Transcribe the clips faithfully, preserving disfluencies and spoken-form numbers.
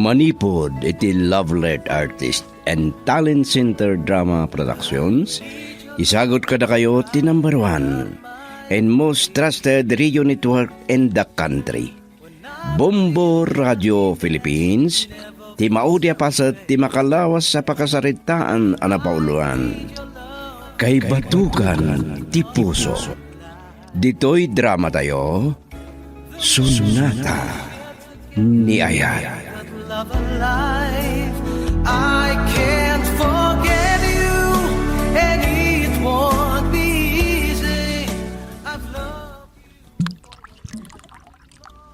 Manipud iti Love Alert Artist and Talent Center Drama Productions, isagut kadakayo ti number one and most trusted radio network in the country, Bombo Radio Philippines, ti maudi a paset ti makalawas a pakasaritaan a napauluan. Kaibatukan ti puso. Ditoy drama tayo, Sonata ni Ayat. Love alive, I can't forget you, and it won't be easy. I've loved you.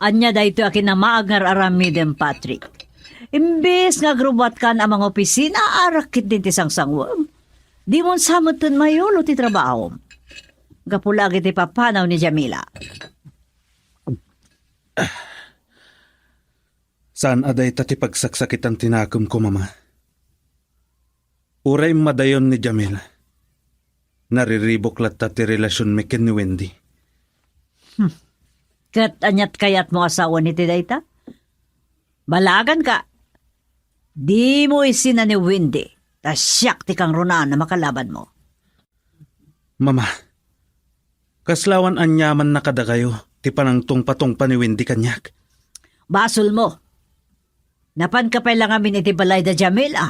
Ania daytoy a kinamaag nga ar-aramidem, Patrick? Imbes nga agrubbuatkan a mangopisina, arak ketdin ti sangsanguem. Dimon sa metten mayulo ti trabahom. Gapu la iti papanaw ni Jamila. Saan a dayta ti pagsaksakitan ti nakemko, Mama. Uray madayon ni Jamila, nariribuk latta ti relasionmi ken ni Wendy. Hmm. Ket aniat kayatmo a sawen iti dayta? Balaganka. Dimo isina ni Wendy, ta siak ti kangrunaan a makalabanmo. Mama, kasla awan aniamanna kadakayo ti panangtungpatungpa ni Wendy kaniak? Basolmo. Napanka pay la ngamin iti balay da Jamila.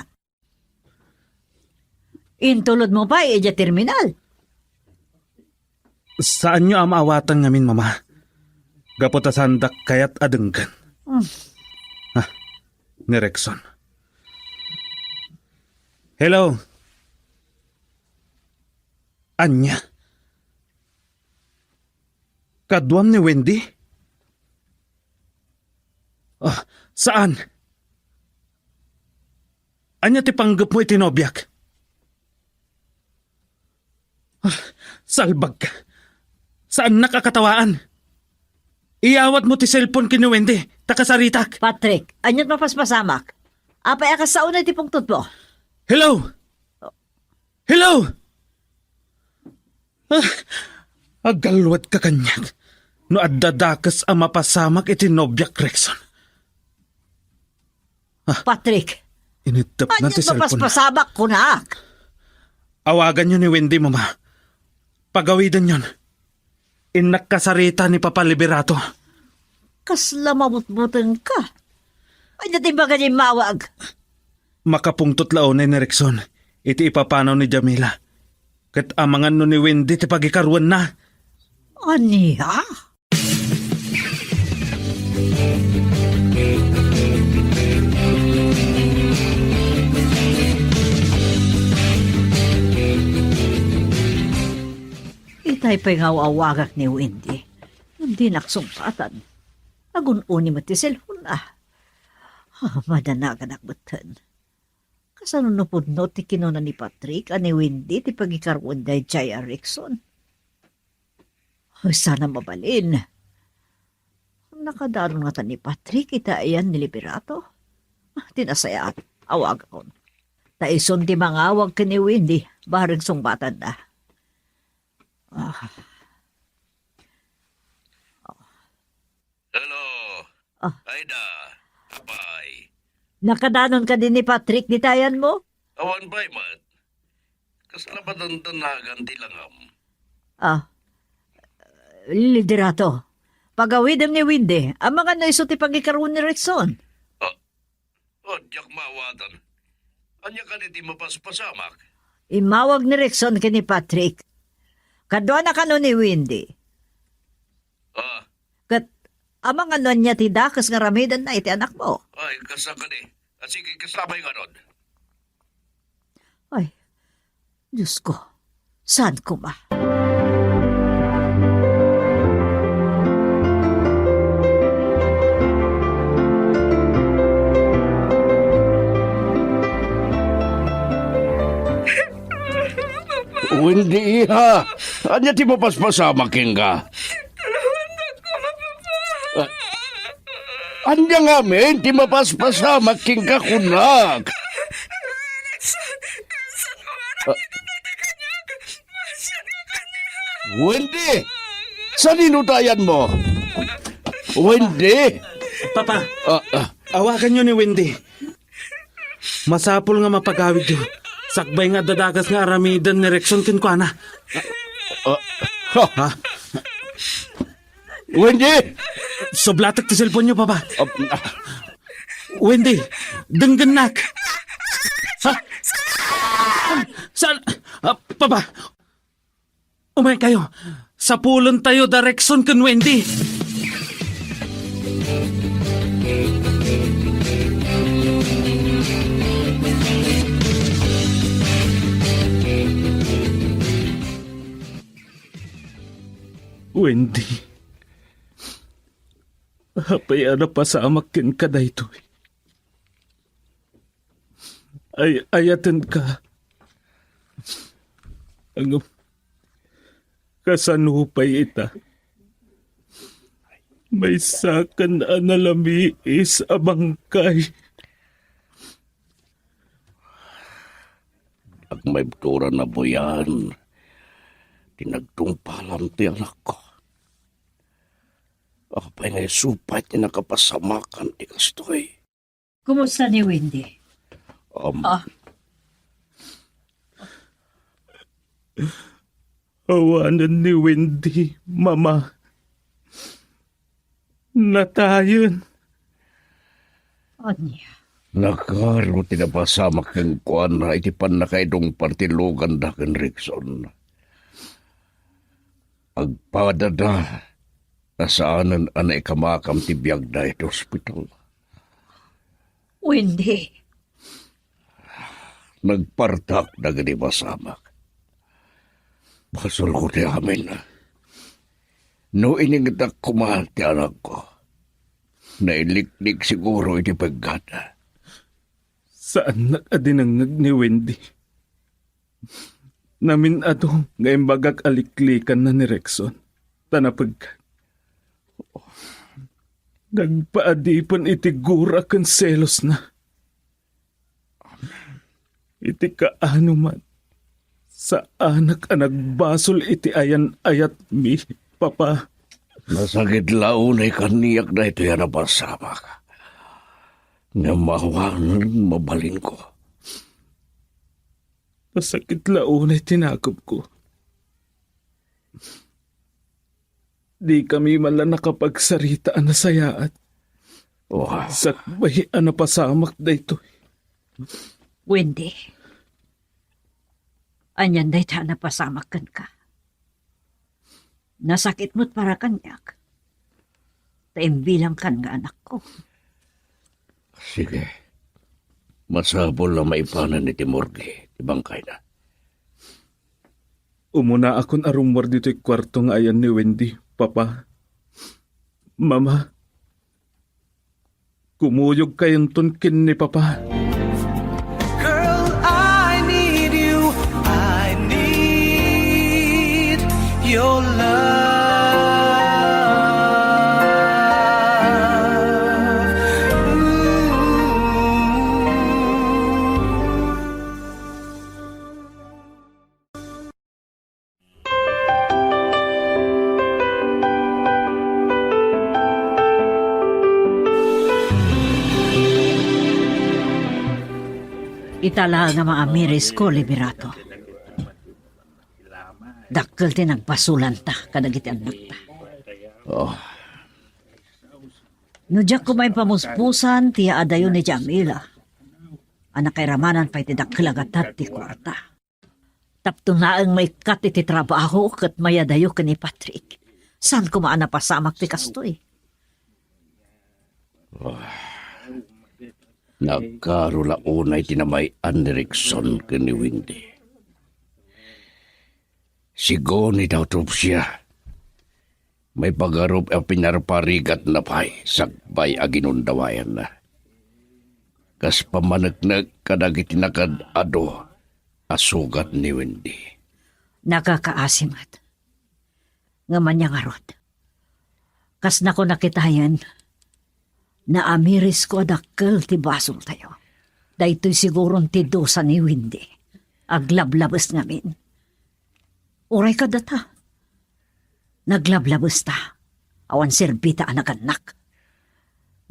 Intulodmo pay idiay terminal. Saanyo a maawatan ngamin, Mama. Gapu ta saandak kayat a denggen. Mm. Ah, ni Rexon. Hello. Ania? Kaduam ni Wendy? Ah, saan? Ania ti panggepmo iti nobiak? Ah, salbag ka. Saannak a katawaan. Iyawatmo ti cellphone ken ni Wendy, ta kasaritak. Patrick, aniat mapaspasamak? Apay a kas sao na iti pungtotmo? Hello? Hello? Ah, agalwedka kaniak no adda dakes a mapasamak iti nobiak, Rexon. Ah, Patrick, iniddepna ti cellphone. Aniat mapaspasamak kunak? Awaganyo ni Wendy, Mama. Pagawidenyon. Innak kasarita ni Papa Liberato. Kasla mabutbutengka. Ania ti imbagam immawag? Makapungtot la unay ni Rexon iti ipapanaw ni Jamila. Ket amangan no ni Wendy ti pagikaruenna. Ania? Itay pay nga aw-awagak ni Wendy. Ngem dinak sungpatan. Agun-uni met ti cellphone-na. Ah, madanaganak metten. Kasano no pudno ti kinuna ni Patrick a ni Wendy ti pagikaruen daydiay a Rexon? Ay, sana mabalin. Nakadaron ngata ni Patrick iti ayan ni Liberato? Ah, ti nasayaat, awagakon. Ta isun ti mangawag ken ni Wendy, bareng sungbatanna. Ah. Hello. Ah. Aida, apay. Nakadanon kadi ni Patrick dita ayanmo? Awan pay met. Kasla madandagan ti langam. Ah. Liberato, pagawidem ni Wendy, amangan no isu ti pagikaruen ni Rexon. Ah, Oh, diak maawatan. Ania kadi ti mapaspasamak? Immawag ni Rexon ken ni Patrick. Kaduana kano ni Wendy. Ah. Ket amangan no ania ti dakes nga aramidenna iti anakmo. Ay, kasta kadi. Ah, sige, kasta pay ngarud. Ay, Diyos ko, saan koma? Wendy, iha, ania ti mapaspasamak kenka? Ah, ania ngamin ti mapaspasamak kenka, kunak? Wendy! Sanino ti ayanmo? Wendy! Papa! Ah, ah. Awaganyo ni Wendy. Masapul nga mapagawidyo. Sakbay nga adda dakes nga aramiden ni Rexon kenkuana. Ah, ha? Wendy! Sublatek ti cellphone-yo, Papa. Ah, ah. Wendy, denggennak. Ha? Saan? Ah, Papa, umaykayo. Sapulentayo da Rexon ken Wendy. Wendy, apay a napasamak kenka daytoy? Ay-ayatenka. Ngem kasano pay ita? Maysakan a nalamiis a bangkay. Agmaibturan a buyan ti nagtungpalam ti anakko. Apay nga isu pay ti nakapasamakan ti kastoy? Kumusta ni Wendy? Um, Ah. Awanen ni Wendy, Mama. Natayen. Ania? Nakaro ti napasamak kenkuana iti pannakaidungpan ti luganda ken Rexon. Agpadada a saanen a naikamakam ti biagda iti ospital. Wendy. Nagpartak dagiti pasamak. Basolko ti amin. No iningtak koma ti anakko, nailiklik siguro iti peggada. Saannak a dinengngeg ni Wendy. Namin-adu nga imbagak a liklikanna ni Rexon, ta napegkak. Nagpaadipen iti gura ken selosna. Iti kaano man, saanak a nagbasol iti ayan-ayatmi, Papa. Nasakit la unay kaniak daytoy a napasamak. Ngem awanen mabalinko. Nasakit la unay ti nakemko. Dikami man la nakapagsarita a nasayaat. Oh. Sakbay a napasamak daytoy. Wendy, anian dayta a napasamak kenka? Nasakit met para kaniak. Ta imbilangkan nga anakko. Sige. Masapul a maipanan iti morgue ti bangkayna. Umunaakon a rummuar ditoy kuarto nga ayan ni Wendy, Papa. Mama, kumuyogkayonton ken ni Papa. Girl, I need you. I need your love. Ooh. Ita laeng a Maamiris ko, Liberato. Dakkel ti nagbasolanta kadagiti annakta. Oh. No diak koma impamuspusan ti yaadayo ni Jamila, a nakairamanan pay ti dakkel a gatad ti kuarta. Tapno laeng maikkat iti trabaho ket mayadayo ken ni Patrick, saan koma a napasamak ti kastoy. Nagkaro la unay ti namay-an ni Rexon ken ni Wendy. Sigun iti autopsia, maipagarop a pinarparigatna pay sakbay a ginundawayanna. Kas pammaneknek kadagiti nakaad-adu a sugat ni Wendy. Nakakaasi met. Ngem ania ngarud? Kas nakunak itayen, naamirisko a dakkel ti basoltayo. Daytoy siguron ti dusa ni Wendy. Aglablabes ngamin. Uray kadata. Naglablabesta. Awan serbita a nagannak.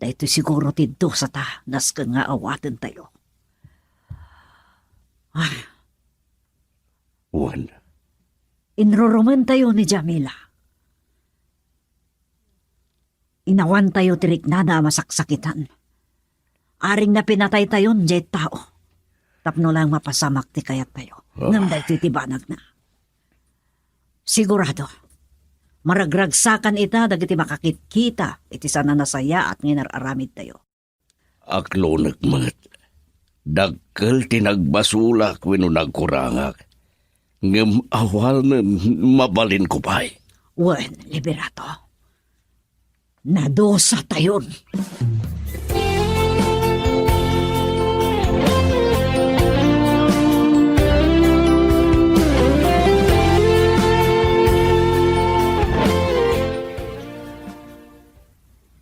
Daytoy siguro ti dusata, nasken nga awatentayo. Ah. Wen. Inrurumentayo ni Jamila. Inawantayo ti riknada a masaksakitan. Aring napinataytayon diay tao. Tapno lang mapasamak ti kayattayo. Ah. Ngem daytoy ti banagna. Sigurado, maragragsakan ita dagiti makakitkita iti saan a nasayaat nga inar-aramidtayo. Aklonek met. Dakkel ti nagbasolak wenno nagkurangak. Ngem awanen mabalinko pay. Wen, Liberato. Nadusatayon.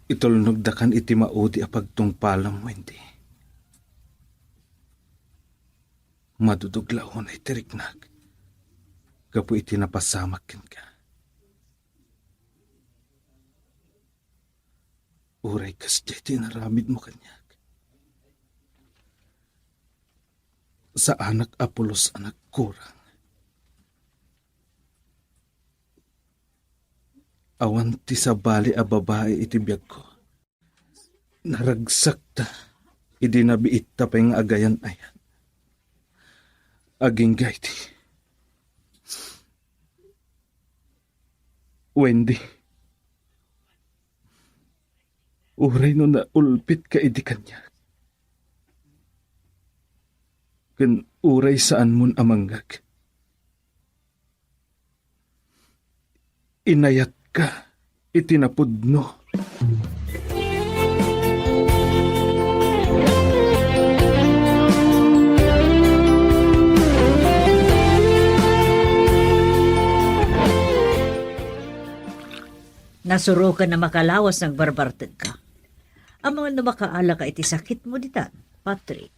Itulnogdakan iti maudi a pagtungpalam, Wendy. Madudog la unay ti riknak gapu iti napasamak kenka. Uray kasdiay ti inaramidmo kaniak. Saanak a pulos a nagkurang. Awan ti sabali a babai iti biagko. Naragsakta idi nabiitta pay nga agayan-ayan. Agingga iti, Wendy, uray no naulpitka idi kaniak, ken uray saanmon a mangngeg, inayatka iti napudno. Nasurokan a makalawas nga agbarbartegka. Amangan no makaalaka iti sakitmo ditan, Patrick.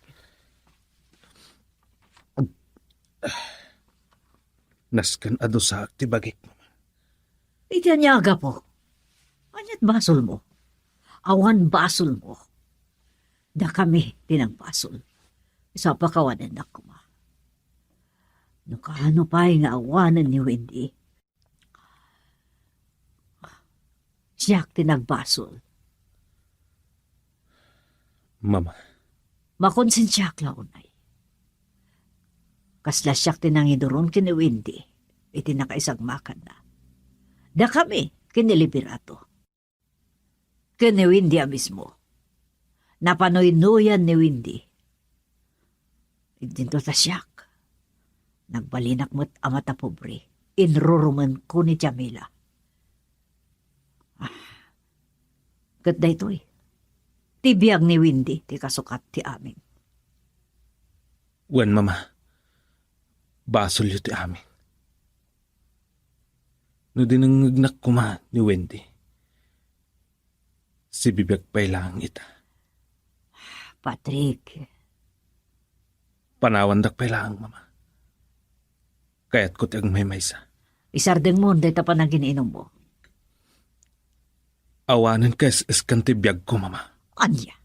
Nasken a dusaek ti bagik, Mama. Iti ania a gapu? Ania't basolmo? Awan basolmo. Dakami ti nagbasol. Isu a pakawanennak koma. No kaano pay nga awanen ni Wendy, siak ti nagbasol. Mama. Makonsensiaak la unay. Kasla siak ti nangiduron ken ni Wendy iti nakaisagmakanna. Dakami ken ni Liberato. Ken ni Wendy a mismo. Napanuynuyan ni Wendy. Idinto ta siak. Nagbalinak met a matapobre. Inrurumenko ni Jamila. Ah, ket daytoy, ti biag ni Wendy ti kasukat ti amin. Wen, Mama. Basolyo ti amin. No dinengngegnak koma ni Wendy, sibibiag pay laeng ita. Patrick. Panawandak pay laeng, Mama. Kayatko ti agmaymaysa. Isardengmon dayta panagin-inummo. Awanen kaes-eskan ti biagko, Mama. Ania?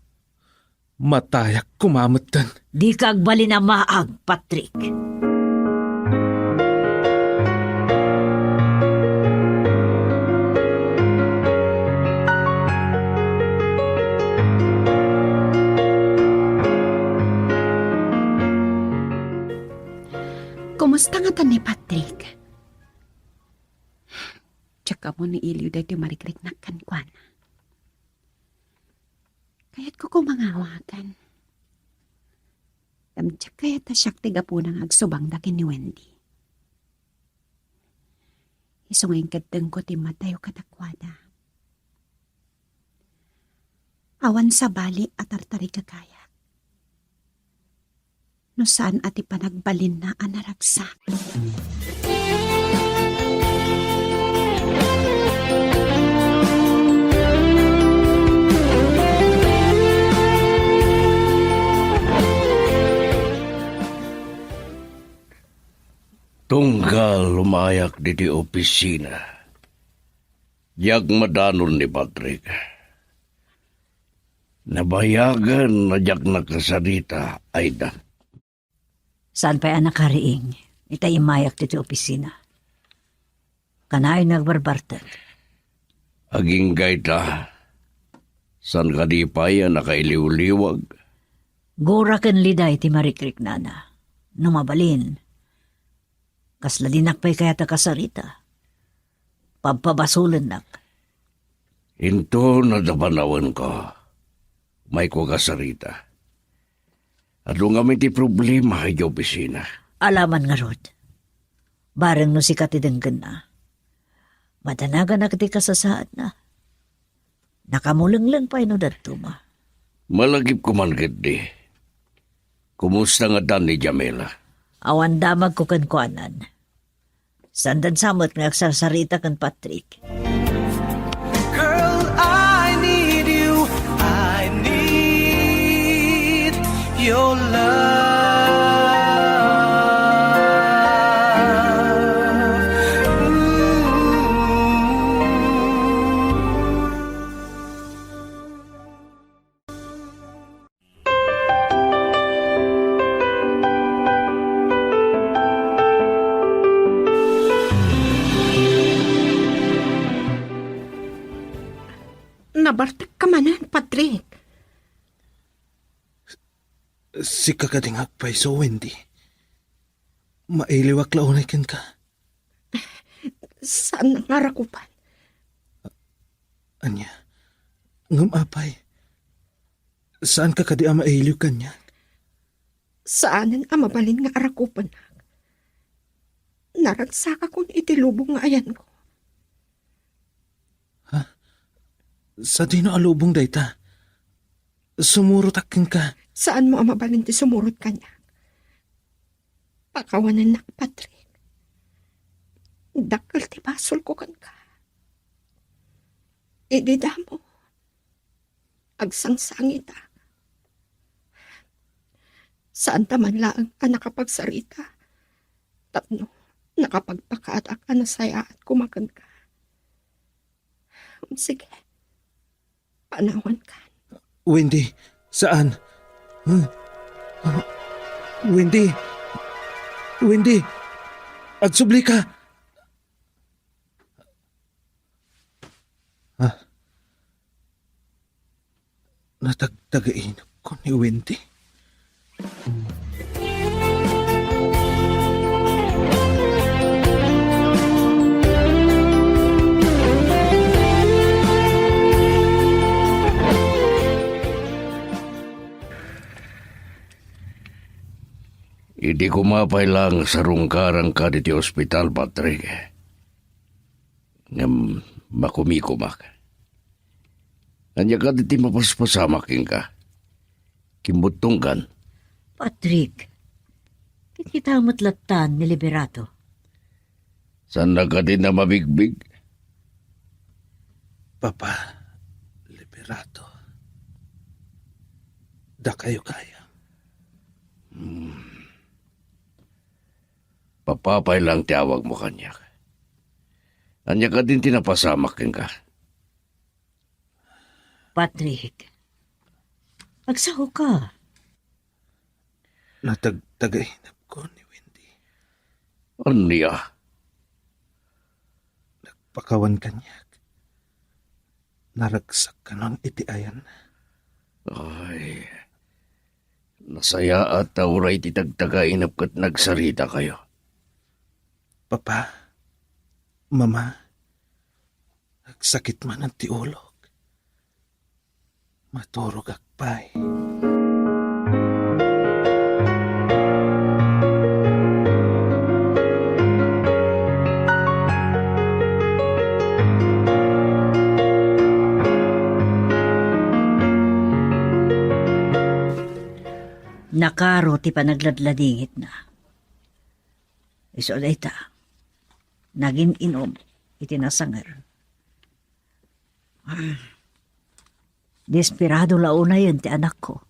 Matayak koma metten. Dika agbalin a maag, Patrick. Kumusta ngata ni Patrick? Diak ammo no iliw daytoy marikriknak kenkuana. Kayatko koma nga awagan. Ngem diak kayat ta siak ti gapuna nga agsubangda ken ni Wendy. Isu nga inkeddengko ti immatayo kadakuada. Awan sabali a tartarigagayak no saan a ti panagbalinna a naragsak. Tunggal umayak ditoy opisina, diak madanon ni Patrick. Nabayagen a diak nakasarita, Aida. Saan pay a nakariing, ita immayak ditoy opisina. Kanayon nga agbarbartek. Agingga ita, saan kadi pay a nakailiwliwag? Gura ken Liday ti marikriknana. No mabalin, kasla dinak pay kayat a kasarita. Pabpabasolennak. Inton adda panawenko, umayko a kasarita. Adu ngamin ti problema idiay opisina. Alaman ngarud. Bareng no sika ti denggenna. Madanaganak ti kasasaadna. Nakamulengleng pay no dadduma. Malagipko man ketdi. Kumusta ngatan ni Jamila? Awan damagko kenkuanan. Saandan sa met nga agsarsarita ken Patrick. Girl, I need you. I need your love. Ooh. Nabartekka manen, Patrick. Sika kadi nga agpayso, Wendy. Mailiwak la unay kenka. Saan nga arakupan? Ania? Ngem apay, saanka kadi a mailiw kaniak? Saanen a mabalin nga arakupennak. Naragsakakon iti lubong nga ayanko. Ha? Sadino a lubong dayta? Sumurotak kenka. Saanmo a mabalin ti sumurot kaniak. Pakawanennak, Patrick. Dakkel ti basolko kenka. Idi damo, agsangsangitak. Saanta man laeng a nakapagsarita tapno nakapagpakaadak a nasayaat koma kenka. Sige, panawankan. Wendy, saan? Huh? Ah, Wendy! Wendy! Agsublika! Ah. Natagtagainepko ni Wendy. Idi koma pay laeng sarungkaranka ditoy ospital, Patrick, ngem makumikomak. Ania kadi ti mapaspasamak kenka? Kimbuttongkan. Patrick, kitkita met lattan ni Liberato. Saanna kadi a mabigbig? Papa, Liberato. Dakayo gayam. Hmm. Papa pay laeng ti awagmo kaniak. Ania kadin ti napasamak kenka? Patrick, agsaoka. Natagtagainepko ni Wendy. Ania? Nagpakawan kaniak. Naragsak kanon iti ayanna. Ay, nasayaat ta uray ti tagtagainep ket nagsaritakayo. Papa, Mama, agsakit manen ti ulok. Maturogak pay. Nakaro ti panagladladingitna. Isu dayta, nagin-inom iti nasanger. Ah, desperado la unayen ti anakko.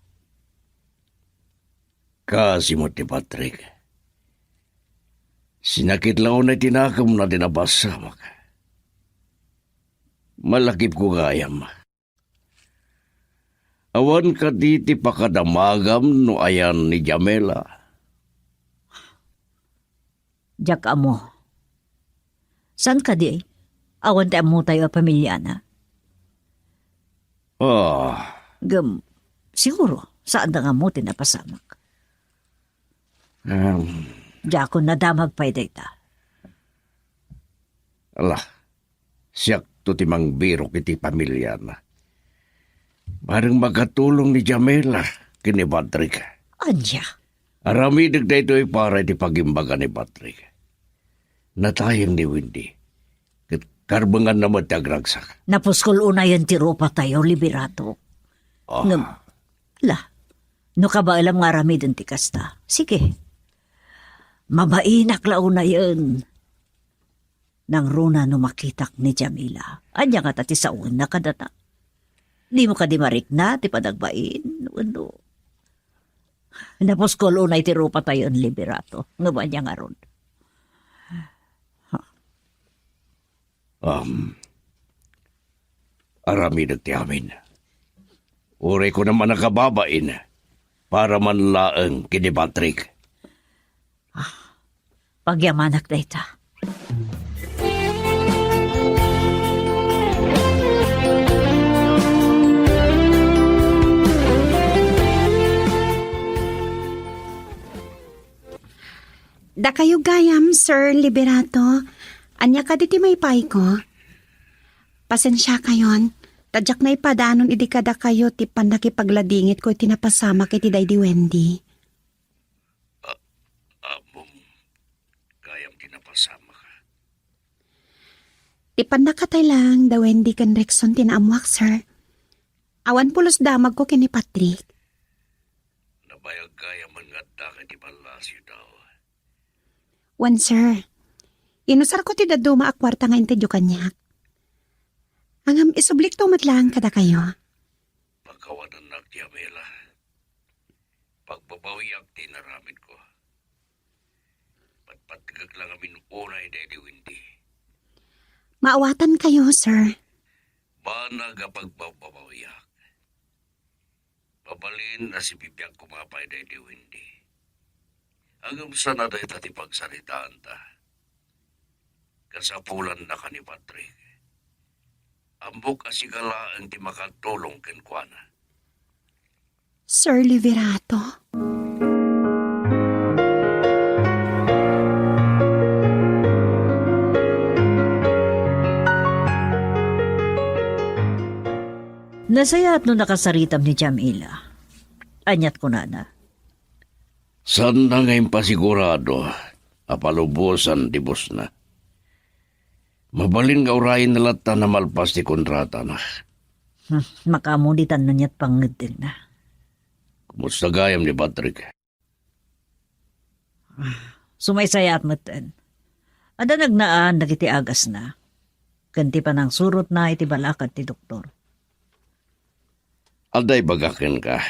Kaasi met ni Patrick. Sinakit la unay ti nakemna di napasamak. Malakipko gayam. Awan kadi ti pakadamagam no ayan ni Jamila? Diak ammo. Saan kadi? Awan ti ammotayo a pamiliana? Ah. Ngem, siguro, saanda nga ammo ti napasamak. Em. Diakon nadamag pay dayta. Ala, siakto ti mangbirok iti pamiliana. Bareng makatulong ni Jamila ken ni Patrick. Ania? Aramidek daytoy para iti pagimbaga ni Patrick. Natayeng ni Wendy. Ket karbenganna met ti agragsak. Napuskol unayen ti rupatayo, Liberato. Ah. Ngem, la, no kabaelam nga aramiden ti kasta, sige. Mabainak la unayen. Nangruna no makitak ni Jamila, ania ngata ti sawenna kadata? Dimo kadi marikna ti panagbain wenno? Napuskol unay ti rupatayo, Liberato. Ngem ania ngarud? Um, aramidek ti amin. Uray kunam a nakababain, para man laeng ken ni Patrick. Ah, pagyamanak dayta. Dakayo gayam, Sir Liberato. Ania kadi ti maipayko? Pasensiakayon, ta diak naipadanon idi kadakayo ti pannakipagladingitko iti napasamak iti daydi Wendy. A-, ammom, gayam ti napasamak. Ti pannakatay laeng da Wendy ken Rexon ti naammoak, sir. Awan pulos damagko ken ni Patrick. Nabayag gayam man nga adda iti palasyo, daw. Wen, sir. Inusarko ti dadduma a kuarta nga intedyo kaniak. Ngem isublikto met laeng kadakayo. Pakawatannak ti Amela. Pagbabawiak ti inaramidko. Patpategek la ngamin unay daydi Wendy. Maawatankayo, sir. Banag a pagbabawiak. Mabalin a sibibiag koma pay daydi Wendy. Ngem saan a dayta ti pagsaritaanta. Kasapulanna ken ni Patrick. Ammok a sika laeng ti makatulong kenkuana. Sir Liberato? Nasayaat no nakasaritam ni Jamila. Ania't kunana? Saanna nga impasigurado a palubosan ti bosna. Mabalin nga urayna latta a malpas ti kontratana. Hmm, makaammo ditan no ania't pangngeddengna. Kumusta gayam ni Patrick? Ah, sumaysayaat metten. Adda nagnaan dagiti agasna ken ti panangsurotna iti balakad ti doktor. Adda ibaga kenka.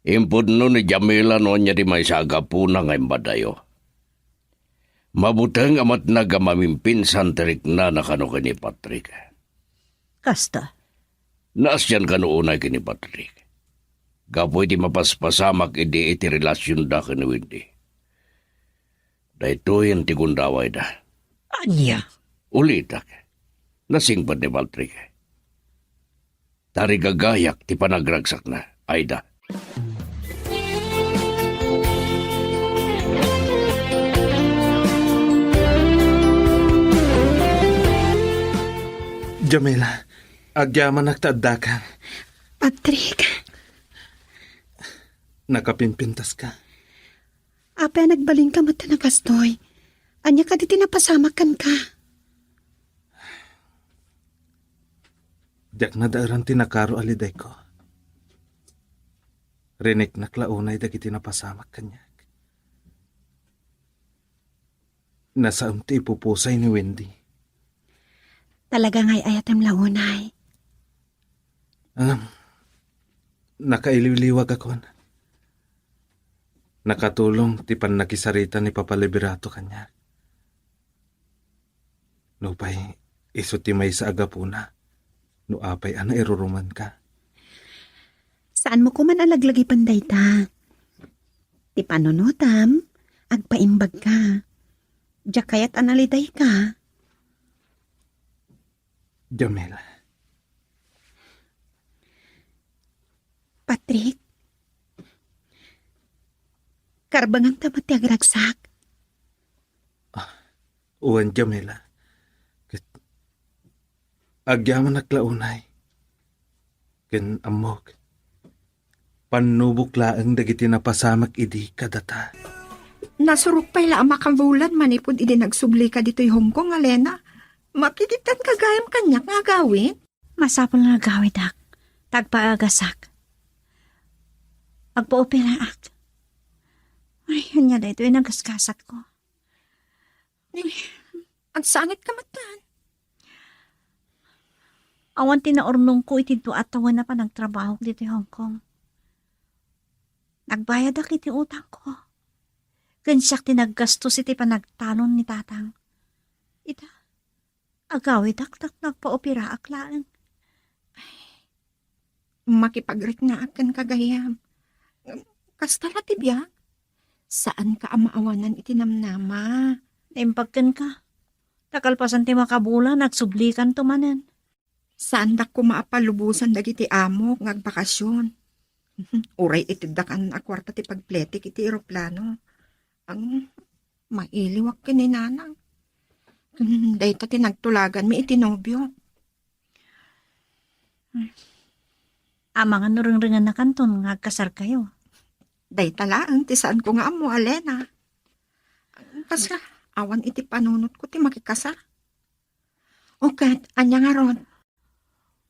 Impudno ni Jamila no ania ti maysa a gapuna nga imbadayo. Mabuteng a matnag a mamimpinsan ti riknana kano ken ni Patrick. Kasta? Naasian kano unay ken ni Patrick. Gapu iti mapaspasamak idi iti relasionda ken ni Wendy. Daytoyen ti gundawayda. Ania? Ulitek. Nasingpet ni Patrick. Tarigagayak ti panagragsakna, Aida. Jamila, agyamanak ta addaka. Patrick. Nakapimpintaska. Apay a nagbalinka met ta nakastoy? Ania kadi ti napasamak kenka? Diak nadaeran ti nakaro a lidayko. Riniknak la unay dagiti napasamak kaniak. Nasaem ti ipupusay ni Wendy. Talaga nga ay-ayatem la unay. Ngem, nakailiwliwagakon. Nakatulong ti pannakisarita ni Papa Liberato kaniak. Nupay isu ti maysa a gapuna no apay a nairurumanka. Saanmo koman a laglagipen dayta. Ti panunotam, agpaimbagka. Diak kayat a nalidayka. Jamila. Patrick, karbenganta met ti agragsak. Ah, wen, Jamila. Ket agyamanak la unay. Ken ammok, pannubok laeng dagiti napasamak idi kadata. Nasurok pay la a makabulan manipud idi nagsublika ditoy Hong Kong, Alena. Makidittan ka gayam kaniak nga agawid? Masapul nga agawidak, ta agpaagasak. Agpaoperaak. Ay, ania daytoy nagaskasatko? Ay, agsangit ka met. Awan ti naurnongko iti dua a tawen a panagtrabahok ditoy Hong Kong. Nagbayadak iti utangko. Ken siak ti naggastos iti panagtalon ni tatang. Ita, agawidak tapno agpaoperaak laeng. Makipagriknaak kenka gayam. Kasta la ti biag. Saanka a maawanan iti namnama. Naimbag kenka. Ta kalpasan ti makabulan, agsublikanto manen. Saandak koma a palubosan dagiti amok nga agbakasyon. Uray iteddakan a kuarta ti pagpletik iti eroplano. Ang mailiwak ken ni Nanang. Hmm, dayta ti nagtulaganmi iti nobio. Amangan no rengrengennakanton nga agkasarkayo. Dayta laeng ti saanko nga ammo, Alena. Kasla, awan iti panunotko ti makikasar. O ket, ania ngarud?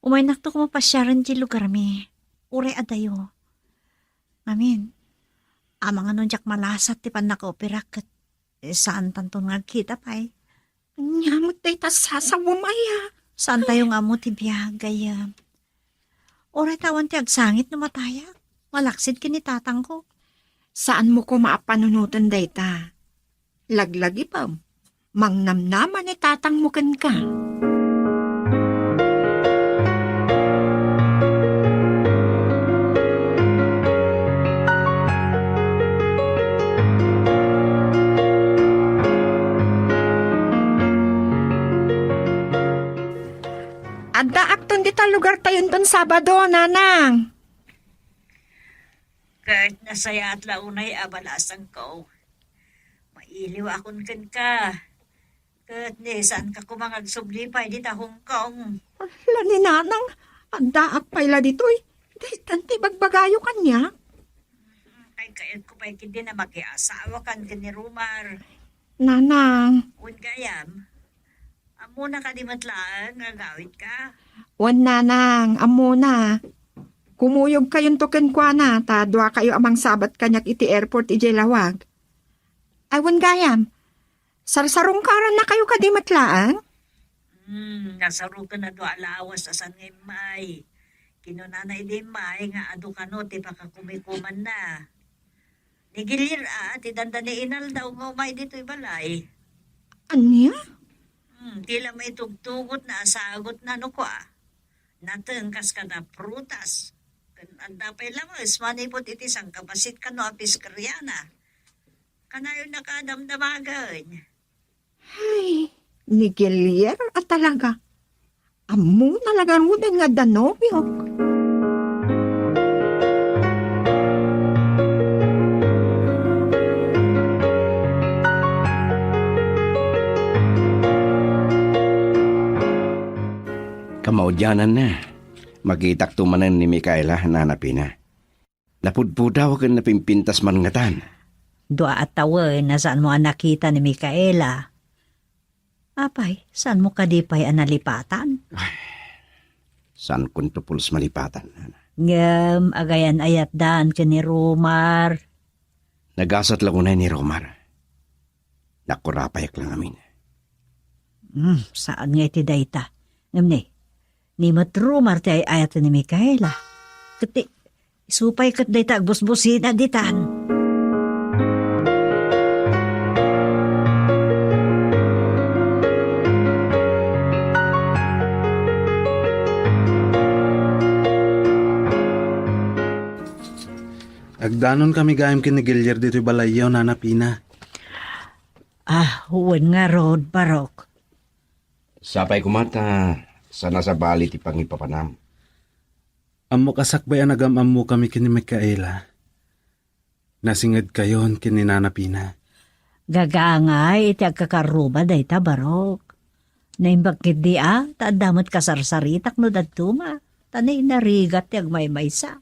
Umaynakto koma pasiaren ti lugarmi. Uray adayo. Ngamin, amangan no diak malasat ti pannakaoperak ket saantanton nga agkita pay. Ania met dayta sasawem aya? Saantayo nga ammo ti biag, gayyem. Uray ta awan ti agsangit no matayak. Malaksid ken ni tatangko. Saanmo koma a panunoten dayta. Laglagipem. Mangnamnama ni tatangmo kenka. Addaakton dita lugartayonton Sabado, Nanang. Ket nasayaat la unay a balasangko. Mailiwakon kenka. Ket ni saanka koma nga agsubli pay dita Hong Kong. La ni Nanang, addaak pay la ditoy. Daytan ti bagbagayo kaniak. Kay kayatko pay ketdi a makiasawakan ken ni Romar. Nanang. Wen gayam, ammona kadi met laeng nga agawidka? Wen, Nanang, ammona. Kumuyogkayonto kenkuana, ta duakayo a mangsabat kaniak iti airport idiay lawag. Ay, wen gayam, sarsarungkarannakayo kadi met laeng? Hmm, nasaruken a dua a lawas a saan nga immay. Kinunana idi immay nga adu kano ti pakakumikumanna. Ni Gilier a, ti dandani inaldaw nga umay ditoy balay. Ania? Hmm, ti la maitugtugotna a sagutna no kua. Natengkas kada prutas. Ken adda pay lames manipud iti sangkabassit kano a piskeriana. Kanayon a kadamdamagen. Ay, ni Gilier a talaga. Ammona la ngaruden nga adda nobiok. Kamaudiananna, makitakto manen ni Micaela, Nana Pina. Napudpudaw ken napimpintas man ngatan. Dua a tawen a saanmo a nakita ni Micaela. Apay, saanmo kadi pay a nalipatan? Ay, saankonto pulos malipatan, Nana. Ngem, agayan-ayatdan ken ni Romar. Nagasat la unay ni Romar. Nakurapayak la ngamin. Hmm, saan nga iti dayta. Ngem ni, ni met Romar ti ay-ayaten ni Micaela. Ket ti, isu pay ket dayta agbusbusina ditan. Danon kami gayam ken ni Gilier ditoy balayyo, Nana Pina. Ah, wen ngarud, Barok. Sapay koma ta saan a sabali ti pangipapanam. Ammok a sakbay a nagam-ammo kami ken ni Micaela. Nasingedkayon ken ni Nana Pina. Gagaangay iti agkakarruba dayta, Barok. Naimbag ketdi a, ta adda met kasarsaritak no dadduma, ta nainarigat ti agmaymaysa.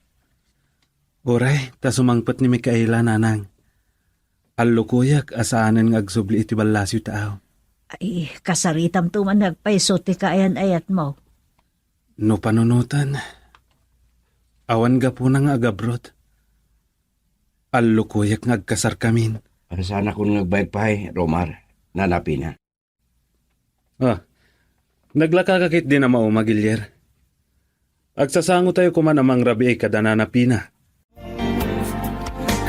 Uray, ta sumangpet ni Micaela, Nanang. Allukoyak a saanen nga agsubli iti ballasiw ta aw. Ay, kasaritamto man nga agpayso ti kaayan-ayatmo. No panunoten, awan gapuna nga agabrot. Allukoyak nga agkasarkamin. Saanakon nga agbayag pay, Romar, Nana Pina. Ah, naglaka ka ketdin a mauma, Gilier. Agsasangotayo koman a mangrabii kada Nana Pina.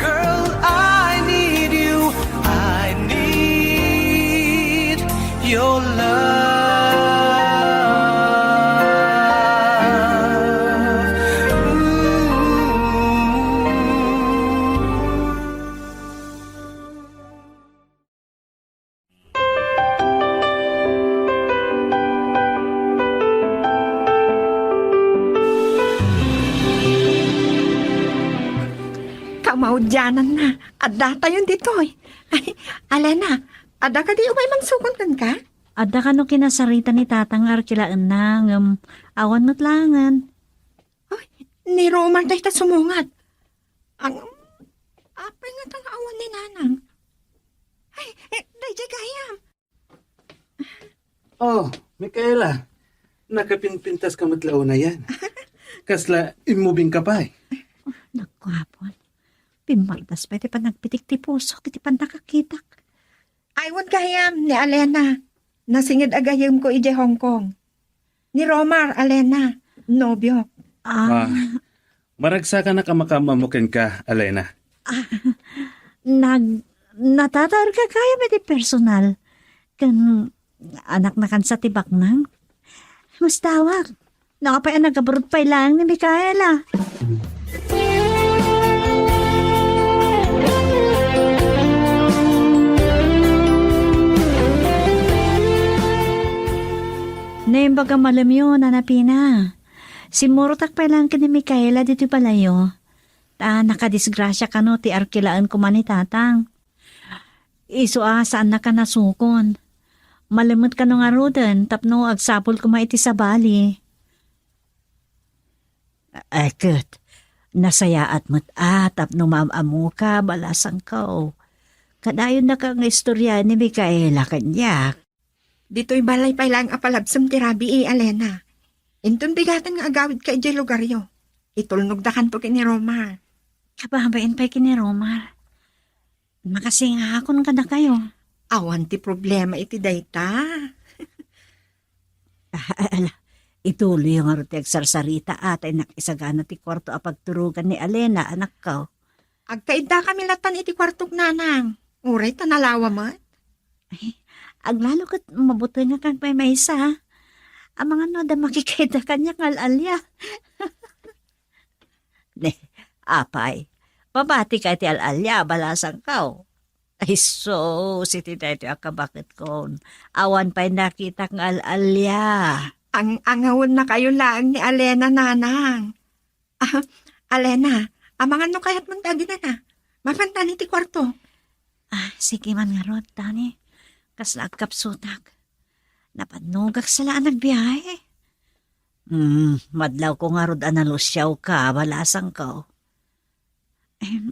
Girl, I need you. I need your love. Ooh. Kamaudiananna, addatayon ditoy. Ay, Alena, adda kadi umay mangsukon kenka? Adda kano kinasarita ni Tatang nga arkilaenna, ngem awan met laengen. Ay, ni Romar dayta sumungat. Ang, apay nga ta nga awan ni Nanang? Ay, eh, daydiay gayam. Oh, Micaela, nakapinpintas ka met la unayen. Kasla immubing ka pay. Naku, Apon. Pimmaldas pay ti panagpitik ti pusok iti pannakakitak. Ay, wen gayam ni Alena. Nasinged a gayyemko idiay Hong Kong. Ni Romar, Alena, nobiok. Ah. Ah, maragsakanak a makaam-ammo kenka, Alena. Ah, nag-, natataerka gayam iti personal. Ken anakna kansa ti baknang. Mustawak. No apay a nagabrod pay laeng ni Micaela. Naimbag a malemyo, Nana Pina. Simmurotak pay laeng ken ni Micaela ditoy balayyo. Ta nakadisgrasia kano ti arkilaen koma ni Tatang. Isu a saannak a nasukon. Malemet kano ngaruden tapno agsapul koma iti sabali. Ay, ket, nasayaat met a tapno maam-ammoka, balasangko. Kadayonnaka nga istorya ni Micaela kaniak. Ditoy balay pay laeng a palabsem ti rabii, Alena. Inton bigaten nga agawidka idiay lugaryo, itulnogdakanto ken ni Romar. Kababain pay ken ni Romar. Makasingakon kadakayo. Awan ti problema iti dayta. Ah, ala, ituloyyo ngarud ti agsarsarita a ta innak isagana ti kuarto a pagturogan ni Alena, anakko. Agkaiddakami latan iti kuartok, Nanang. Uray ta nalawa met. Ay, aglalo ket mabutengakan pay maysa. Amangan no adda makikaidda kaniak nga al-alia. Ne, apay, mabatika iti al-alia, balasangko. Ay, sus, iti daytoy a kabaketkon. Awan pay nakitak nga al-alia. Ang-angawennakayo laeng ni Alena, Nanang. Ah, Alena, amangan no kayatmon ti aginana. Mapantan iti kuarto. Ah, sige man ngarud, Tani. Kasla agkapsutak. Napannogak sa la a nagbiahe. Hmm, madlawko ngarud a nalusiawka, balasangko. Em,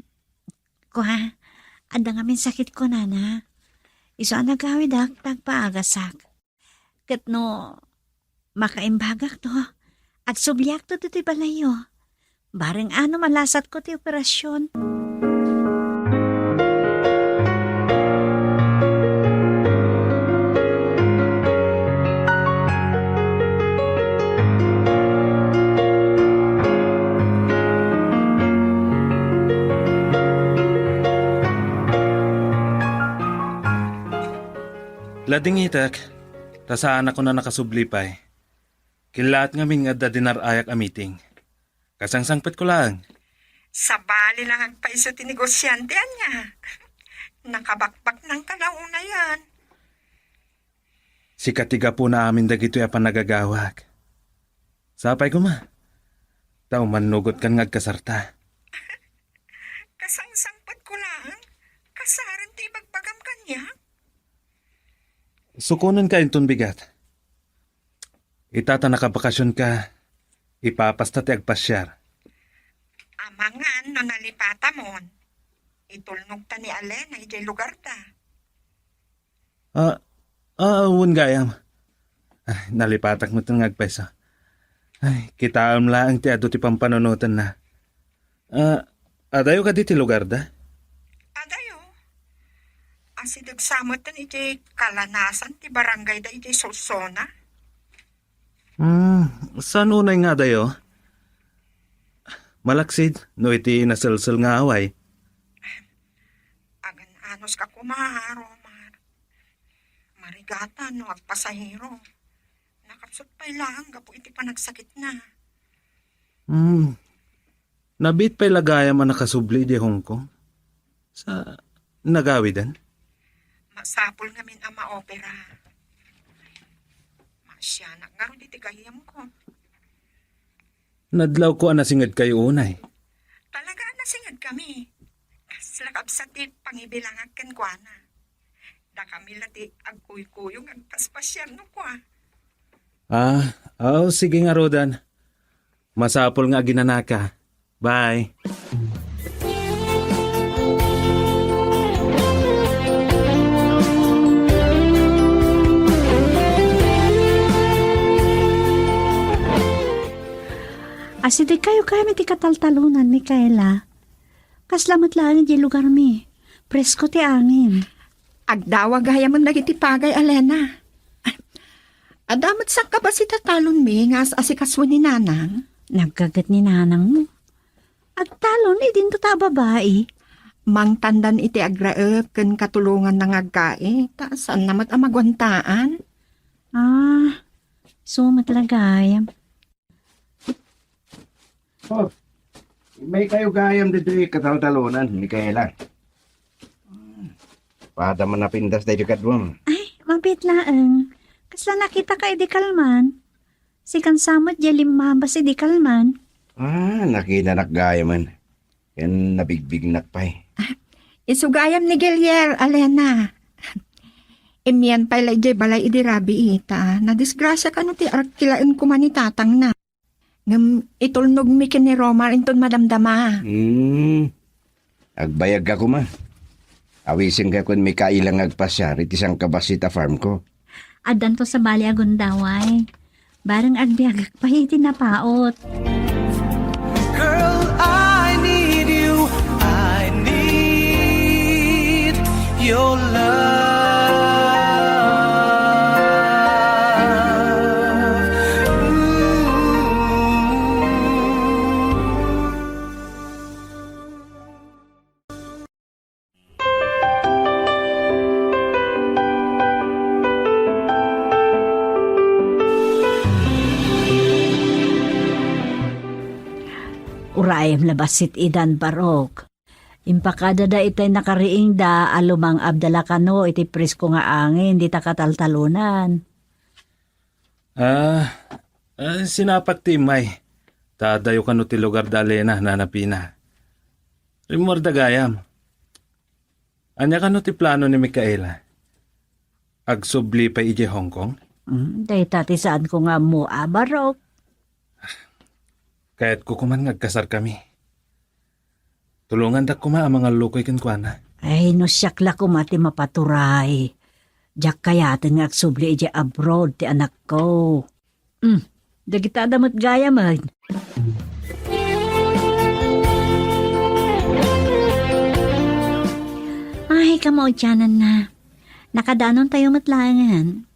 kua, adda ngamin sakitko, Nana. Isu a nagawidak, ta agpaagasak. Ket no makaimbagakto, agsubliakto ditoy balayyo. Bareng a no malasatko ti operasyon. Ladingitek, ta saanakon a nakasubli pay. Killaat ngamin nga adda dinar-ayak a meeting. Kasangsangpetko laeng. Sabali lang agpayso ti negosiante, ania? Nakabakbaknangka la unayen. Sika ti gapuna amin dagitoy a panagagawak. Sapay koma. Ta umannugotkan nga agkasarta. Kasangsangpetko laeng, kasaren ti ibagbagam kaniak? Sukonenka inton bigat. Ita ta nakabakasionka, ipapasta ti agpasiar. Amangan no nalipatamon, itulnogta ni Alena idiay lugarda. Ah, ah, wen gayam. Ay, nalipatak metten nga agpayso. Ay, kitaem laeng ti adu ti pampanunotenna. Ah, adayo kadi ti lugarda? Adayo. Asideg sa metten iti kalanasan ti barangayda iti Solsona. Hmm, saan unay nga adayo? Malaksid no iti naselsel nga away. Agan-anos ka koma, Romar. Marigatan no agpasahero. Nakapsut pay laeng gapu iti panagsakitna. Hmm. Nabiit pay la gayam a nakasubli idiay Hong Kong. Sa nagawiden? Masapul ngamin a maopera. Maasianak ngarud iti gayyemko. Nadlawko a nasingedkayo unay. Talaga a nasingedkami. Kasla kabsat ti pangibilangak kenkuana. Dakami la ti agkuykuyog agpaspasiar no kua. Ah, oh, sige nga, Rodan. Masapul nga aginanaka. Bye. Asidegkayo kayam iti kataltalonan, Micaela. Kasla met laeng idiay lugarmi. Presko ti angin. Agdawa gayamen dagiti pagay, Alena. Adda met sangkabassit a talonmi nga as-asikaso ni Nanang? Naggaget ni Nanangmo. Agtalon, idinto ta a babai. Mangtandan iti agraep ken katulonganna nga aggae, ta saanna met a maguantaan. Ah, so met la gayam. Oh, immay kayo gayam ditoy kataltalonan, Micaela. Pada man napintas daytoy kaduam. Ay, mabiit laeng. Kasla nakitaka idi kalman? Sikan sa met diay limmabas idi kalman. Ah, nakitanak gayamen. Ken nabigbignak pay. Isu gayam ni Gilier, Alena. Immian pay la idiay balay idi rabii, ta nadisgrasia kano ti arkilaen koma ni tatangna. Ngem itulnogmi ken ni Romar inton madamdama. Hmm. Agbayagka koma. Awisenka ken Micaela nga agpasiar iti sangkabassit a farmko. Addanto sabali a gundaway. Bareng agbiagak pay iti napaut. Girl, I need you. I need your love. Ooh. Urayem la bassit idan, Barok. Impakadada itay nakariingda a lumang-abda la kano iti presko nga angin dita kataltalonan. Ah, ah, sinapak ti immay. Ta adayo kano ti lugar da Alena, Nana Pina. Rimmuarda gayam. Ania kano ti plano ni Micaela? Agsubli pay idiay Hong Kong? Hmm, dayta ti saanko nga ammo, a, Barok. Kayatko koman nga agkasarkami. Tulongandak koma a mangallukoy kenkuana. Ay, no siak la koma ti mapaturay. Diak kayaten nga agsubli idiay abroad ti anakko. Hmm, dagita adda met gayamen. Ay, kamaudiananna. Nakadanontayo met laengen.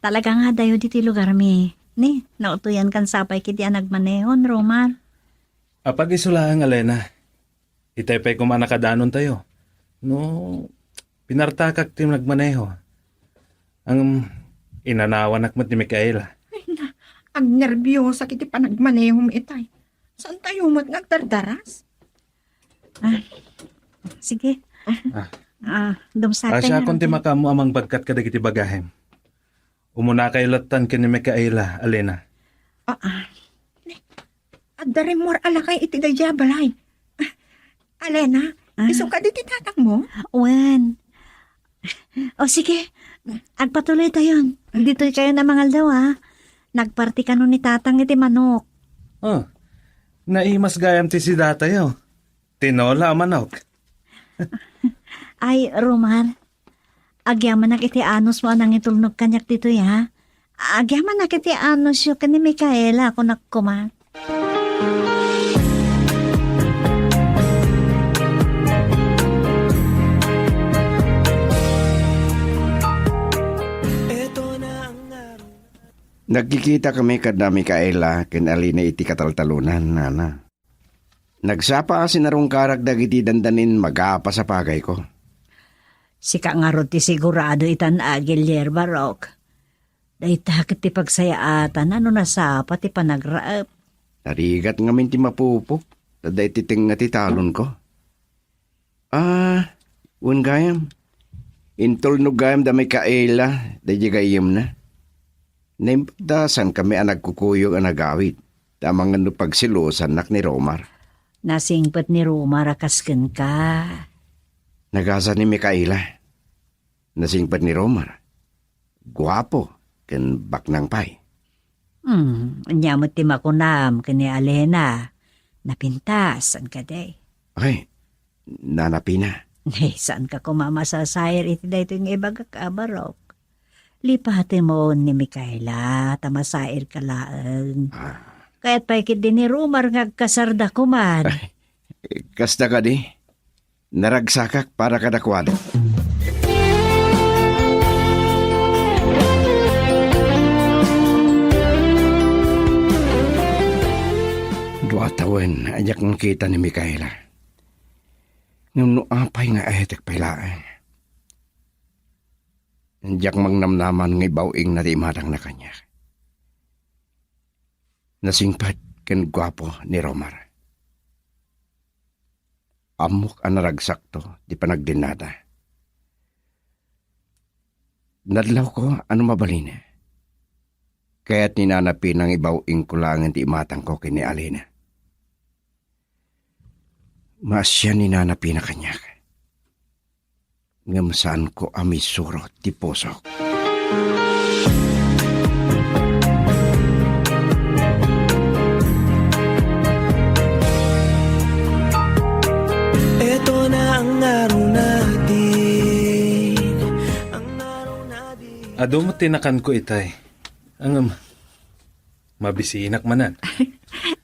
Talaga nga adayo ditoy lugarmi. Ni, nautoyankan sapay ketdi a nagmanehon, Romar. Apag-isu laeng, Alena. Itay pay koma a nakadanontayo. No, pinartakak ti nagmaneho. Ngem inanawanak met ni Micaela. Ay na, agnerbiosak iti panagmanehom itay. Saantayo met nga agdardaras? Ah, sige. Ah. Ah, dumsatay. Siakon ti makaammo a mangbagkat kadagiti bagahem. Umunakayo lattan ken ni Micaela, Alena. Ah, ah. Adda rimmuar a lakay iti daydiay a balay. Ah, Alena, ah, isu kadi ti tatangmo? Wen. O sige, agpatuloytayon. Ditoy kayo na mangaldaw, ha? Nagparti kano ni Tatang iti manok. Oh, naimas gayam ti sidatayo. Tinola a manok. Ay, Romar, agyamanak iti anusmo a nangitulnog kaniak ditoy, ha? Agyamanak iti anusyo ken ni Micaela, kunak koma. Nagkikita kami kada Micaela ken Alina iti kataltalonan, nana. Nagsapa a sinarungkarak dagiti dandanin magapas a pagayko. Sika ngarud ti sigurado itan a Gilier, Barok. Dayta ket ti pagsayaatan a no nasapa ti panagraep. Narigat ngamin ti mapupok, ta daytoy tengnga ti talonko. Ah, wen gayam. Intulnog gayam da Micaela, daydi gayyemna. Naimbag da saan kami a nagkukuyog a nagawid, ta amangan no pagselosannak ni Romar. Nasingpet ni Romar a kas kenka. Nagasa ni Micaela. Nasingpet ni Romar. Guapo ken baknang pay. Hmm, ania met ti makunam ken ni Alena? Napintas, saan kadi? Ay, nanapina. Ay, saanka koma masasair iti daytoy nga ibagak a, Barok. Lipatem ni Micaela, ta masairka laeng. Ah. Kayat pay ketdi ni Romar nga agkasarda koma. Ay, kasta kadi. Naragsakak para kadakuada. Dua tawen a diak nakita ni Micaela. Ngem no apay nga ayatek pay laeng. Diak mangnamnaman nga ibaw-ingna ti imatangna kaniak. Nasingpet ken guapo ni Romar. Ammok a naragsakto ti panagdennada. Nadlawko a no mabalin, kayat ni Nana Pina nga ibaw-ingko laengen ti imatangko ken ni Alina. Maasian ni Nana Pina kaniak. Ngem saanko a misuro ti pusok. Eto na ang araw natin, ang araw natin. Adu met ti nakanko itay. Ngem, mabisinak manen.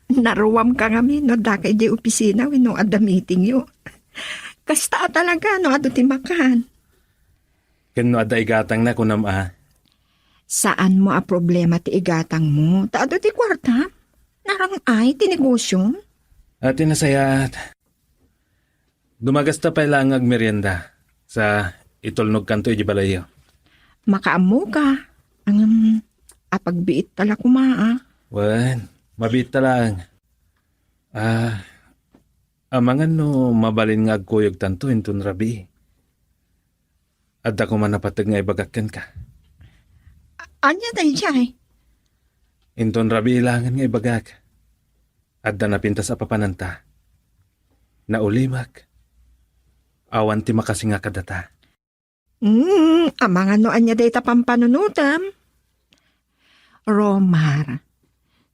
Naruamka ngamin no addaka idiay opisina wenno adda meetingyo. Kasta a talaga no adu ti makan. Ken no adda igatangna, kunam a. Saanmo a problema ti igatangmo, ta adu ti kuarta. Narang-ay ti negosyo. A, ti nasayaat. Dumagasta pay laeng nga agmerienda, sa itulnogkanto idiay balayyo. Makaammoka. Ngem, apagbiitta la koma, a. Wen, mabiitta laeng. A, amangan no mabalin nga agkuyogtanto inton rabii. Adda koma napateg nga ibagak kenka. A-, ania daydiay? Inton rabii laengen nga ibagak. Adda napintas a papananta. Naulimek. Awan ti makasinga kadata. Hmm, amangan no ania dayta pampanunotem. Romar,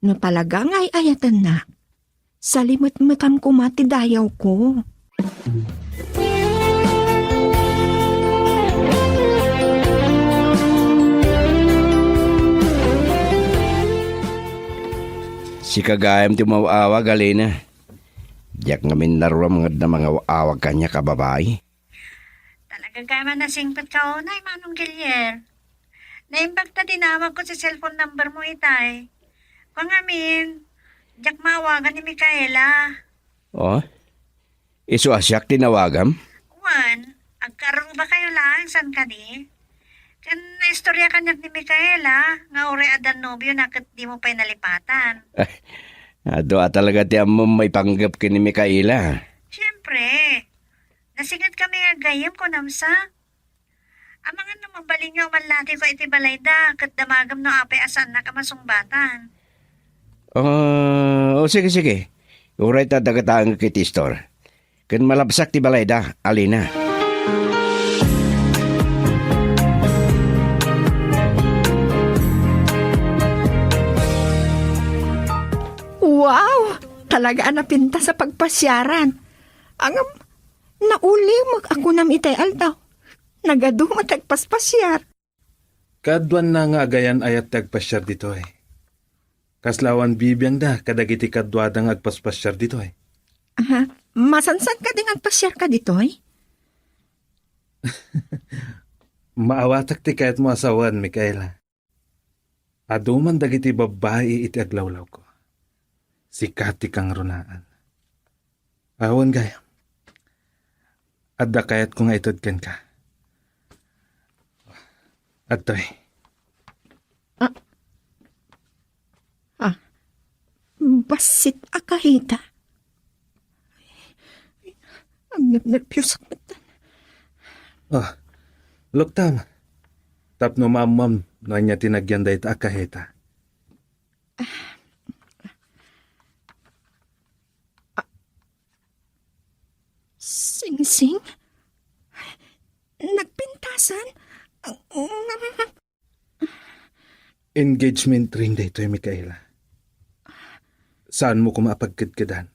no talaga nga ay-ayatennak, salimetmetam koma ti dayawko. Sika gayam ti umaw-awag, Alina. Diak ngamin naruam nga adda mangaw-awag kaniak a babai. Talaga gayam a nasingpetka unay, Manong Gilier. Naimbag ta dinawagko ti cellphone number mo itay. Kua ngamin, diak maawagan ni Micaela. Oh? Isu a siak ti nawagam? Wen, agkarruba kayo laeng, saan kadi? Ken naistorya kaniak ni Micaela nga uray adda nobio na ket dimo pay nalipatan. Adu a talaga ti ammom maipanggep ken ni Micaela. Siempre, Nasingedkami nga aggayem, kunam sa? Amangan no mabalinyo a mallatiko iti balayda, ket damagem no apay a saannak a masungbatan. Ah, o sige, sige. Uray ta dagataengek iti istor. Ken malabsak ti balayda, Alina. Wow! Talaga a napintas a pagpasiaran. Ngem, naulimek a kunam itay aldaw. Nagadu met ti agpaspasiar. Kaaduanna nga agayan-ayat ti agpasiar ditoy. Kasla awan bibiangda kadagiti kaduada nga agpaspasiar ditoy. Aha. Masansan kadi nga agpasiarka ditoy? Maawatak ti kayatmo a sawen, Micaela. Adu man dagiti babbai iti aglawlawko. Sika ti kangrunaan. Awan gayam. Adda kayatko nga ited kenka. Adtoy. Ah. Ah. Bassit a kahita. Agnernerpiosak met. Ah. Luktam. Tapno maammom no ania ti nagyan dayta a kahita. Singsing? Nagpintasan? Engagement ring daytoy, Micaela. Saanmo koma a pagkedkedan.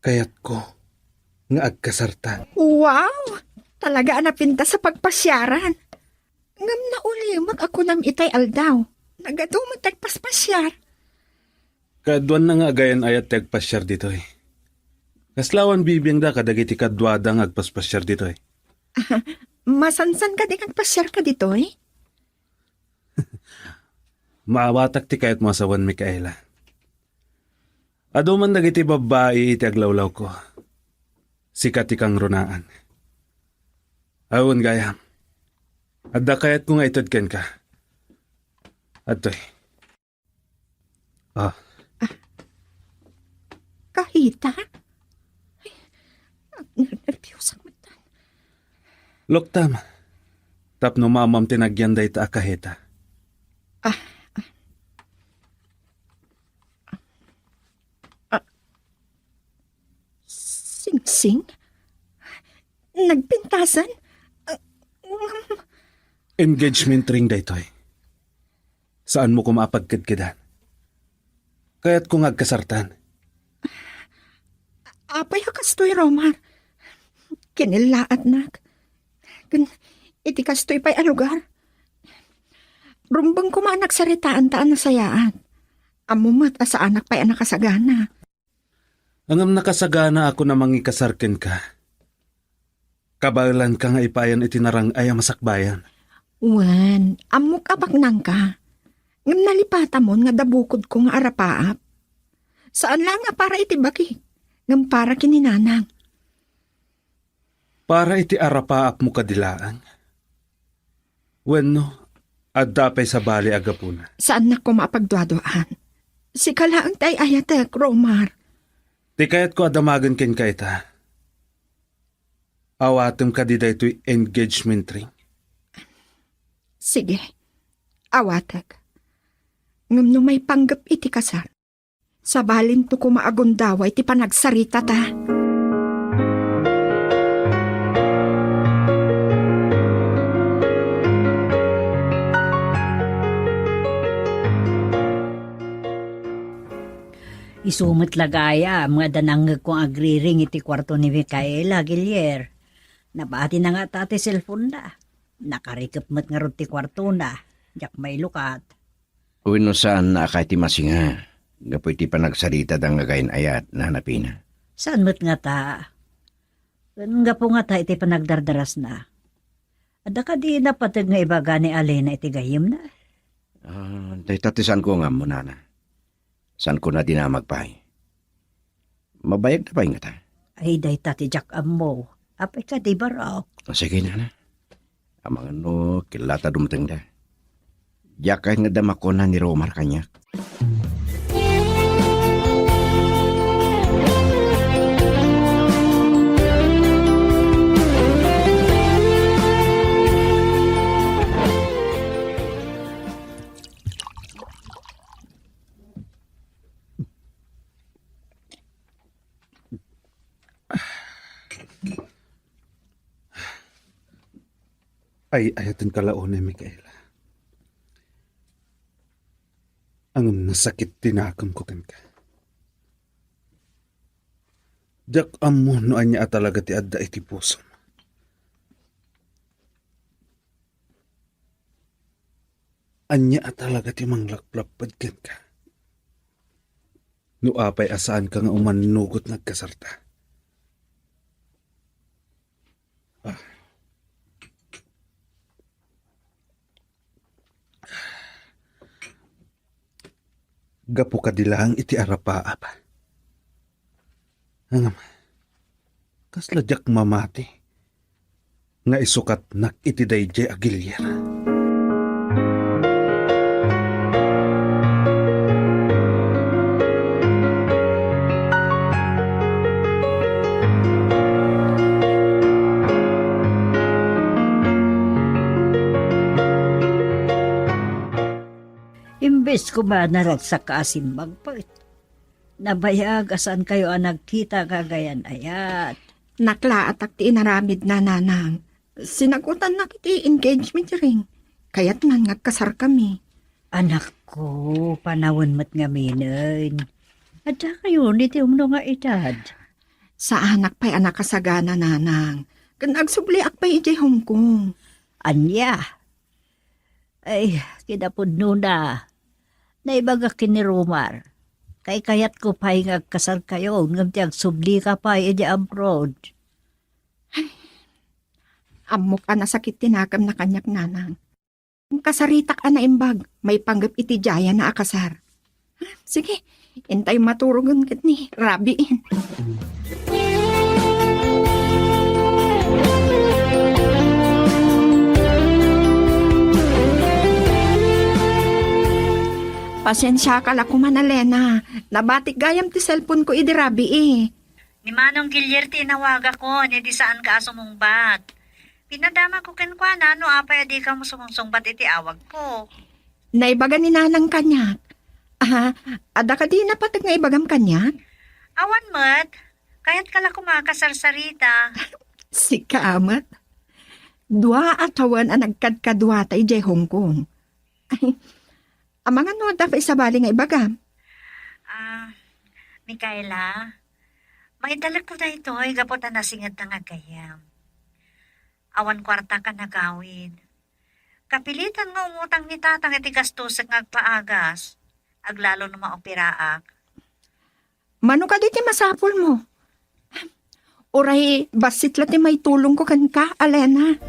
Kayatko nga agkasarta. Wow! Talaga a napintas a pagpasiaran. Ngem naulimek a kunam itay aldaw. Nagadu met ti agpaspasiar. Kaaduanna nga agayan-ayat ti agpasiar ditoy. Kasla awan bibiangda kadagiti kaduada nga agpaspasiar ditoy. Masansan kadi nga agpasiarka ditoy? Maawatak ti kayatmo a sawen, Micaela. Adu man dagiti babbai iti aglawlawko. Sika ti kangrunaan. Awan gayam. Adda kayatko nga ited kenka. Adtoy. Ah. Kahita? Ay, agnernerpiosak met. Luktam. Tapno maammom ti nagyan dayta a kahita. Ah, ah. Ah. Singsing? Nagpintasan? Ah, um. Engagement ring daytoy. Saanmo koma a pagkedkedan. Kayatko nga agkasartan. Apay a kastoy, Romar? Kinillaatnak. Ken iti kastoy pay a lugar, rumbeng koma a nagsaritaan ta a nasayaat. Ammo met a saanak pay a nakasagana. Ngem nakasaganaak a mangikasar kenka. Kabaelanka nga ipayan iti narang-ay a masakbayan. Wen, ammok a baknangka. Ngem nalipatamon nga adda bukodko nga arapaap. Saan laeng a para iti bagik, ngem para ken ni nanang. Para iti arapaapmo kadi laeng? Wenno, adda pay sabali a gapuna? Saannak koma a pagduaduaan. Sika laeng ti ay-ayatek, Romar. Ti kayatko a damagen kenka ita. Awatem kadi daytoy engagement ring? Sige, awatek. Ngem no maipanggep iti kasar, sabalinto koma a gundaway ti panagsaritata. Isu met la gayam nga adda nangngegko nga agriring iti kuarto ni Micaela, Gilier. Nabatina ngata ti cellphone-na. Nakarikep met ngarud ti kuartona. Diak mailukat. Wenno saanna a kayat ti masinga gapu iti panagsaritada nga agayan-ayat, Nana Pina? Saan met ngata? Ken gapu ngata iti panagdardarasna. Adda kadi napateg nga ibaga ni Alina iti gayyemna? Ah, dayta ti saanko nga ammo, Nana. Saanko a dinamag pay. Mabayagda pay ngata? Ay, dayta ti diak ammo. Apay kadi, Barok? O, sige, Nana. Amangan no killata dumtengda. Diak kayat nga adda makuna ni Romar kaniak. Ay-ayatenka la unay, Micaela. Ngem nasakit ti nakemko kenka. Diak ammo no ania a talaga ti adda iti pusom. Ania a talaga ti manglaplapped kenka? No apay a saanka nga umannugot nga agkasarta? Ah. Gapu kadi laeng iti arapaap. Ngem, kasla diak mamati nga isukatnak iti daydiay a gilier. Imbes koma naragsak a simmagpet, nabayag a saankayo a nagkita nga agayan-ayat. Naklaatak ti inaramidna, nanang. Sinagutannak iti engagement ring. Kayatnan nga agkasarkami. Anakko, panawen met ngaminen. Adda kayon iti umno nga edad. Saanak pay a nakasagana, nanang. Ken agsubliak pay idiay Hong Kong. Ania? Ay, kinapudnona. Naibagak ken ni Romar. Kaykayatko pay nga agkasarkayo, ngem ti agsublika pay idiay abroad. Ammok a nasakit ti nakemna kaniak, nanang. Kasaritak a naimbag, maipanggep iti diayenna a kasar. Sige, intay maturogen ket ni Rabiin. Pasiensiaka la koman, Alena. Nabatik gayam ti cellphone ko idi rabii. Ni Manong Gilier ti inawagakon, idi saanka a sumungbat. Pinadamagko kenkuana no apay a dika sumungsungbat iti awagko. Naibaga ni Nanang kaniak. Ah, adda kadi napateg nga ibagam kaniak? Awan met. Kayatka la koma a kasar, Sarita. Sika met. Dua a tawen a nagkadkaduata idiay Hong Kong. Amangan no adda pay sabali nga ibagam? Ah, Micaela, maidalekko daytoy gapu ta nasingedta nga gayyem. Awan kuartak a nagawid. Kapilitan nga umutang ni Tatang iti gastosek nga agpaagas, aglalo no maoperaak. Mano kadi ti masapulmo? Uray bassit la ti maitulongko kenka, Alena.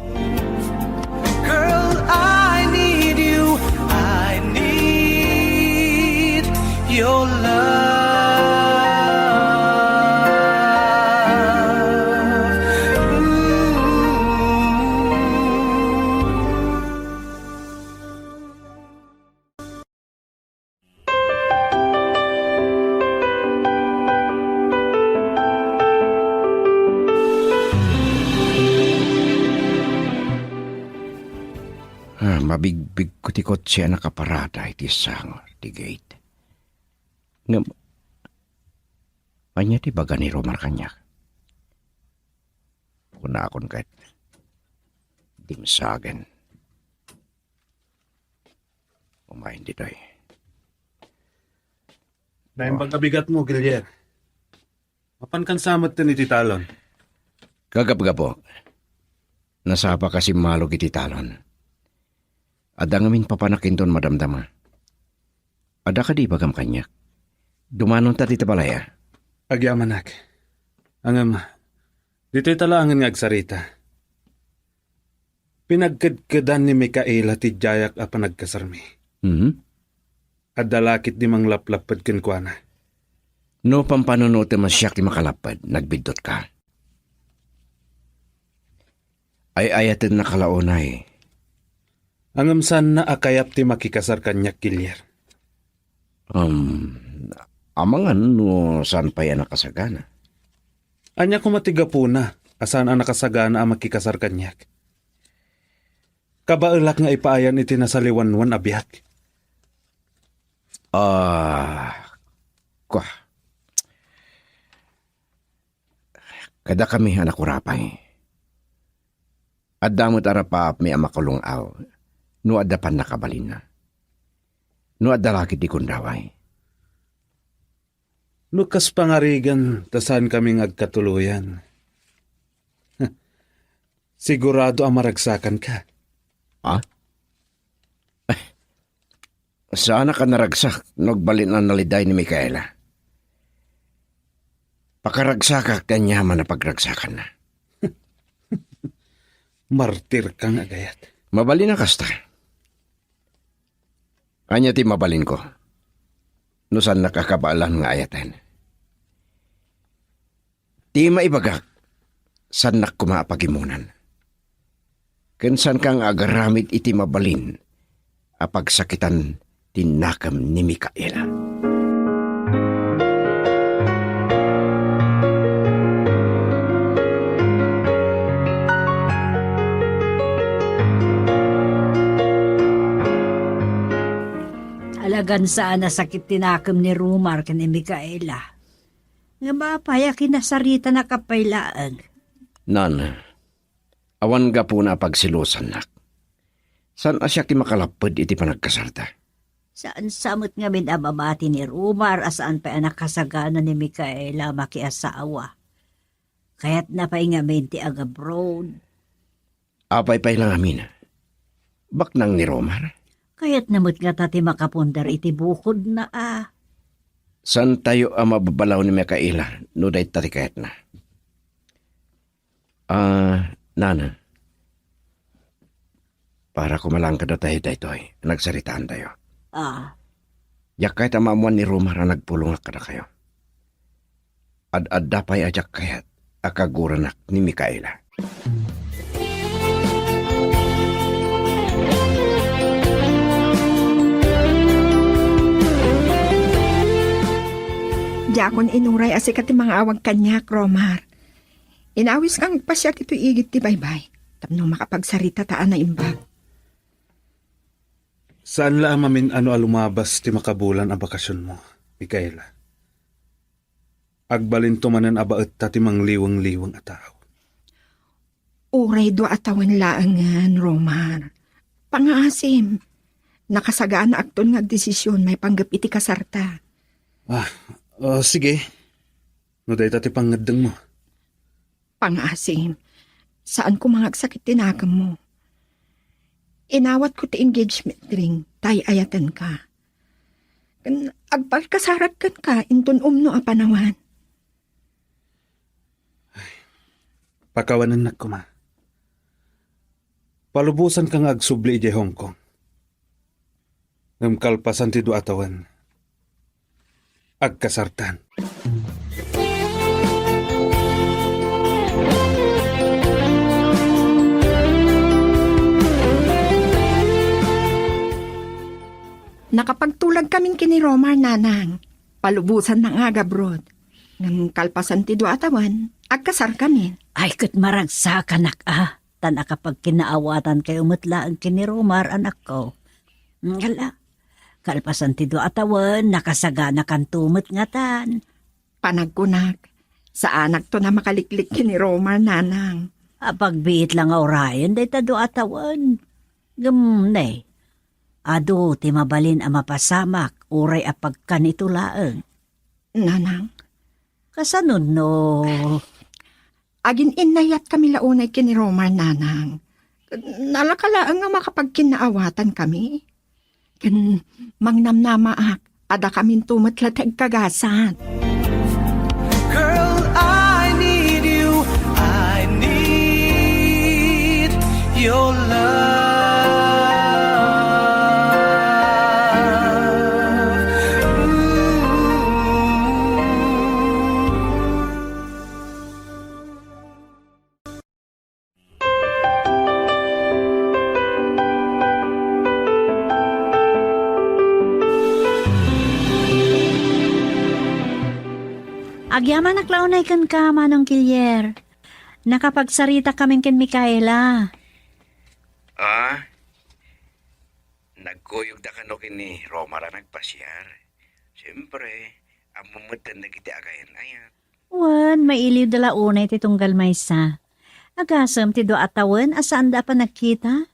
Girl, I need you. I need your love. Ooh. Ah, mabigbigko ti kotse a nakaparada iti sangor ti gate. Ngem, ania ti baga ni Romar kaniak? Kunakon ket, dimsagen. Umayen ditoy. Naimbag a bigatmo, Gilier. Mapankan sa metten iti talon. Kagapgapo, nasapa ka simmalog iti talon. Adda ngamin papanak inton madamdama. Adda kadi ibagam kaniak? Dumanonta dita balay a? Agyamanak. Ngem, ditoy ta laengen nga agsarita. Pinagkedkedan ni Micaela ti diayak a panagkasarmi. Mhm. Adda la ketdi manglaplapped kenkuana. No pampanunotem a siak ti makalapped, nagbiddutka. Ay-ayatennaka la unay. Ngem saanna a kayat ti makikasar kaniak, Gilier. Um, amangan no saan pay a nakasagana. Ania koma ti gapuna a saan a nakasagana a makikasar kaniak? Kabaelak nga ipaayan iti nasaliwanwan a biag. Ah, kua. Kadakami a nakurapay. Adda met arapaapmi a makulong-aw no adda pannakabalinna. No adda la ketdi gundaway. No kas pangarigan ta saankami nga agkatuloyan, sigurado a maragsakanka. Ha? Saanak a naragsak no agbalin a naliday ni Micaela. Pakaragsakak ti aniaman a pagragsakanna. Martirka nga agayat. Mabalin a kasta. Ania ti mabalinko no saannak a kabaelan nga ayaten? Ti maibagak, saannak koma a pagimmunan. Ken saanka nga agaramid iti mabalin a pagsakitan ti nakem ni Micaela. Talagan saan a sakit ti nakem ni Romar ken ni Micaela. Ngem apay a kinasaritanak a pay laeng? Nana, awan gapuna a pagselosannak. Saan a siak ti makalapped iti panagkasarta. Saan sa met ngamin a mabati ni Romar a saan pay a nakasagana ni Micaela a makiasawa. Kayatna pay ngamin ti agabroad. Apay pay la ngamin? Baknang ni Romar? Kayatna met ngata ti makapundar iti bukodna a. Saantayo a mababalaw ni Micaela no dayta ti kayatna. Ah, nana. Para kumalangkada tayo daytoy, nagsaritaantayo. Ah. Diak kayat a maammuan ni Romar a nagpulongak kadakayo. Ad-adda pay a diak kayat a kaguranak ni Micaela. Diakon inuray a sika ti mangaawag kaniak, Romar. Inawiska nga agpasiar ditoy igid ti baybay tapno makapagsarita ta a naimbag. Saan la a mamin-ano a lumabas ti makabulan a bakasionmo, Micaela. Agbalinto manen a baetta ti mangliweng-liweng a tao. Uray dua a tawen laengen, Romar. Pangaasim, nakasaganaakton nga agdesision maipanggep iti kasarta. Ah, ah, sige. No dayta ti pangngeddengmo. Pangaasim, saan koma nga agsakit ti nakemmo. Inawatko ti engagement ring ta ay-ayatenka. Ken agpalkasarak kenka inton umno a panawen. Pakawanennak koma. Palubosanka nga agsubli idiay Hong Kong. Ngem kalpasan ti dua a tawen, agkasartan. Nakapagtulagkamin ken ni Romar, nanang. Palubosanna nga agabroad. Ngem kalpasan ti dua a tawen, agkasarkamin. Ay, ket maragsakanak a. Tan a kapagkinaawatankayo met laeng ken ni Romar, anakko. Ngala, kalpasan ti dua a tawen, nakasaganakanto met ngatan. Panagkunak, saanakton a makaliklik ken ni Romar, nanang. Apagbiit la nga urayen dayta dua a tawen. Ngem ne, adu ti mabalin a mapasamak uray apagkanito laeng. Nanang? Kasano no? Agin-innayatkami la unay ken ni Romar, nanang. Nalaka laeng a makapagkinnaawatankami. Ken mangnamnamaak a dakaminto met la ti agkagasat. Girl, I need you. I need your love. Ooh. Agyamanak la unay kenka, Manong Kilier. Nakapagsarita kamin ken Micaela. Ah? Nagkuyogda kano ken ni Romar a nagpasiar? Siempre, ammom met dagiti agayan-ayat. Wen, mailiwda la unay ti tunggal maysa. Agasem ti dua a tawen a saanda a panagkita.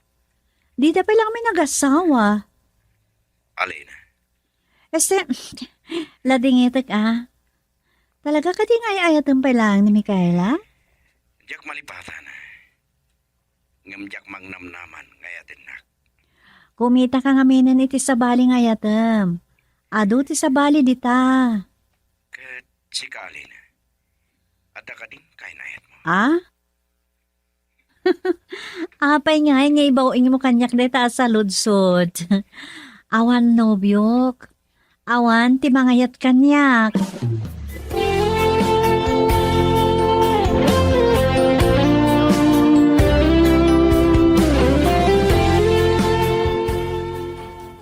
Dida pay laeng nagasawa. Alina. Este, ladingitek a. Talaga kadi nga ay-ayatem pay laeng ni Micaela? Diak malipatan. Ngem diak mangnamnaman nga ayatennak. Kumitaka ngaminen iti sabali nga ayatem. Adu ti sabali dita. Ket sika, Alina, adda kadin kainayatmo? Ah? Apay ngay nga ibaw-ingmo kaniak dayta a saludsod? Awan nobiok. Awan ti mangayat kaniak.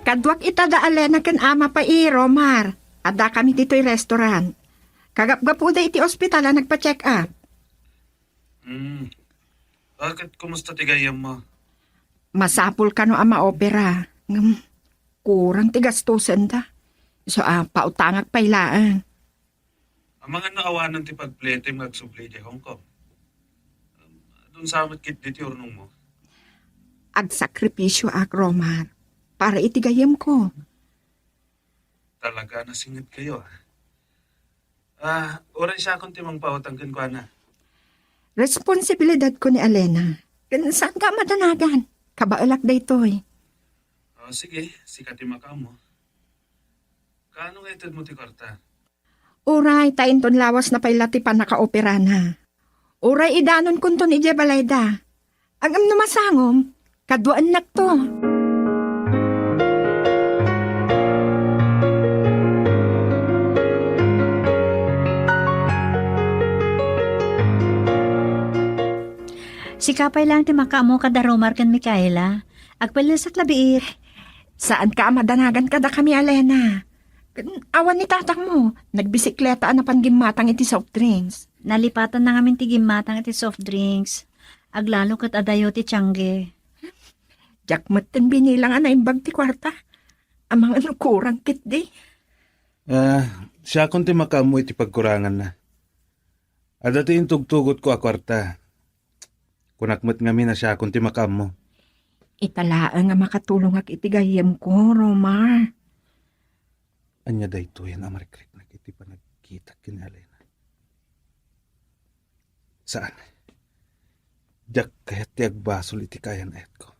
Kaduak ita da Alena ken ama pay, Romar. Addakami ditoy restaurant. Kagapgapuda iti ospital a nagpa-check up. Hmm. Ah, ket kumusta ti gayyemmo? Masapul kano a maopera. Ngem, kurang ti gastosenda. Isu a, pautangak pay laeng. Amangan no awanen ti pagpletem nga agsubli idiay Hong Kong. Um, adun sa met ketdi ti urnongmo? Agsakripisio ak, Romar, para iti gayyemko. Talaga, nasingedkayo, ah. Ah, uray siakon ti mangpautang kenkuana. Responsibilidadko ni Alena. Ken saanka a madanagan. Kabaelak daytoy. Oh, sige, sika ti makaammo. Kaano nga itedmo ti kwarta? Uray, ta inton lawasna pay la ti pannakaoperana. Uray idanonkonton idiay balayda. Ngem no masangom, kaduaennakto. Sika pay laeng ti makaammo kada Romar ken Micaela. Agpellesak labi. Saanka a madanagan kadakami, Alena. Ken awan ni tatangmo, nagbisikleta a napan gimmatang iti soft drinks. Nalipatanna ngamin ti gimmatang iti soft drinks. Aglalo ket adayo ti tiangge. Diak metten binilang a naimbag ti kuarta. Amangan no kurang ketdi. Ah, siakon ti makaammo iti pagkuranganna. Adda ti intugtugotko a kuarta. Kunak met ngamin a siakon ti makaammo. Ita laeng a makatulongak iti gayyemko, Romar. Ania daytoyen a marikriknak iti panagkitak ken ni Alena? Saan. Diak kayat ti agbasol iti kaayan-ayatko.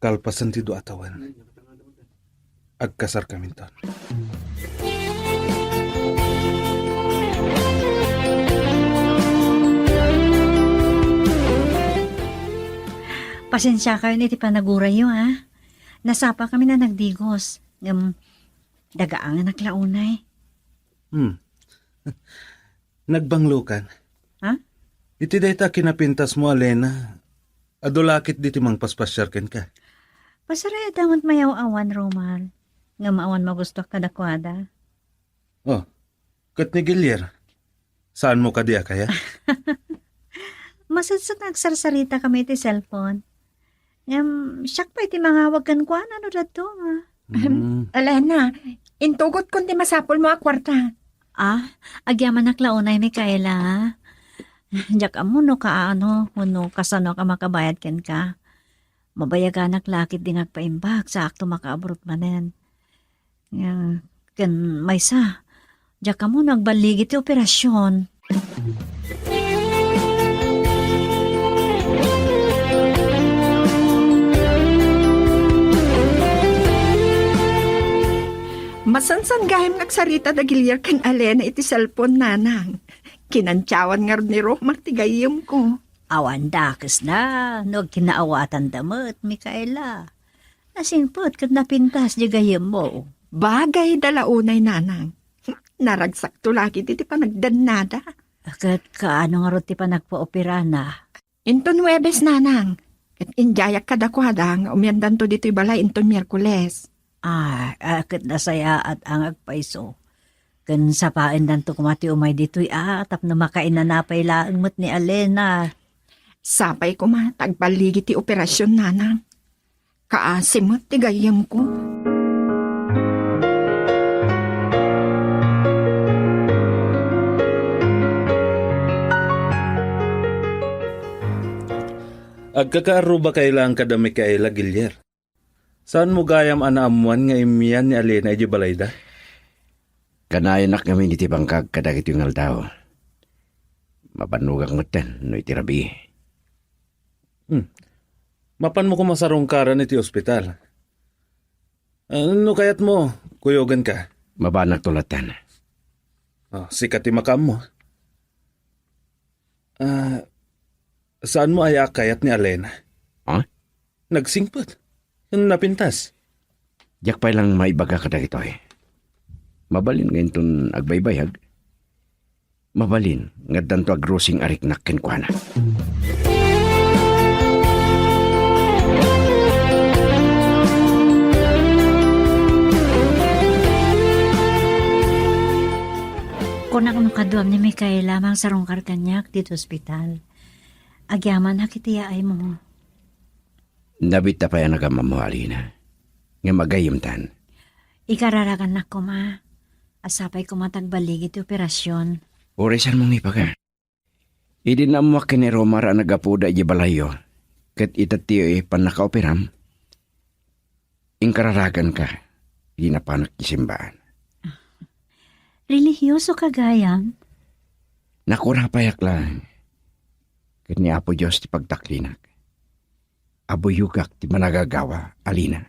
Kalpasen ti dua a tawen, agkasarkaminton. Pasensiakayon iti panagurayyo, ha? Nasapakamin a nagdigos, ngem dagaanganak la unay. Hmm. Nagbanglokan. Ha? Iti dayta kinapintasmo, Alena, adu la ketdi ti mangpaspasiar kenka? Pasarayada met mayaw-awan, Romar. Ngem awan magustuak kadakuada. Oh, ket ni Gilier, saanmo kadi a kayat? Masadsat nga agsarsaritakami iti cellphone. Ngem, siak pay ti mangawag kenkuana no dadduma. Mm. Alena, intugotkon ti masapulmo a kuarta. Ah, agyamanak la unay, Micaela, ha? Diak ammo no kaano, wenno kasanoak a makabayad kenka. Mabayaganak la ketdi nga agpaimbag, saakto makaabroad manen. Nga, ken maysa, diak ammo no agballigi ti operasion. Masansan gayam nga agsarita da Gilier ken Alena iti cellphone, nanang. Kinantiawan ngarud ni Romar ti gayyemko. Awan dakesda no agkinaawatanda met, Micaela. Nasingpet ket napintas diay gayyemmo. Bagayda la unay, nanang. Naragsakto la ketdi ti panagdennada. Ket kaano ngarud ti panagpaoperana? Inton Huwebes, nanang. Ket indiayak kadakuada nga umiandanto ditoy balay inton Miyerkules. Ah, ah, ket nasayaat a nga agpayso. Ken sapaendanto koma ti umay ditoy a tapno makainana pay laeng met ni Alena. Sapay koma ta agballigi ti operasion, nanang. Kaasi met ti gayyemko. Agkakaarrubakay laeng kada Micaela, Gilier. Saanmo gayam a naammoan nga immian ni Alena idiay balayda? Kanayanak ngamin iti bangkag kadagitoy nga aldaw. Mabannogak metten no iti rabii. Hmm. Mapanmo koma sarungkaran iti ospital. Ah, no kayatmo, kuyogenka. Mabanagto latten. Ah, sika ti makaammo. Ah, saanmo aya a kayat ni Alena? Ha? Nagsingpet. Napintas. Diak pay lang maibaga kadagitoy. Mabalin nga inton agbaybayag. Mabalin nga addanto agrusing a riknak kenkuana. Kunak no kaduam ni Micaela mangsarungkar kaniak ditoy ospital. Agyamannak iti yaaymo. Nabitta pay a nagamammo, Alina. Ngem agayyemtan. Ikararagannak koma. Sapay koma ta agbaligi ti operasion. Uray saanmo nga ibaga. Idi naammoak ken ni Romar a naggapuda idiay balayyo, ket ita ti pannakaoperam, inkararaganka idi napanak ti simbaan. Relihioso ka gayam? Nakurapayak laeng. Ket ni Apo Dios ti pagtaklinak. Abuyogak ti managagawa, Alina.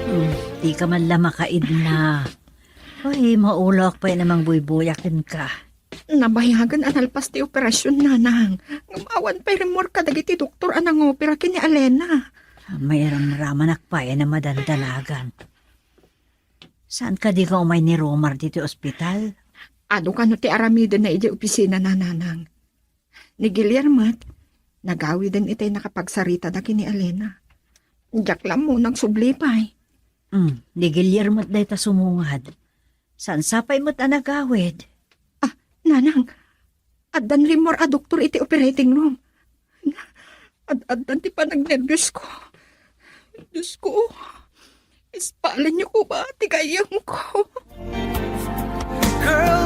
Hmm, dika man la makaidna. Ay, maulawak pay a mangbuybuya kenka. Nabayagen a nalpas ti operasion, nanang. Ngem awan pay rimmuar kadagiti doktor a nangopera ken ni Alena. Mairamramanak pay a madandanagan. Saan kadi nga umay ni Romar ditoy ospital? Adu kano ti aramidenna idiay opisina na, nanang. Ni Guillermo, nagawiden itay nakapagsaritada ken ni Alena. Diak la ammo no agsubli pay. Hmm, ni Guillermo dayta sumungad. Saan sapay met a nagawid? Ah, nanang, addan rimmuar a doktor iti operating room. Ad-addan ti panagnerbios ko. Dios ko, ispalenyo ko ba ti gayyem ko? Girl,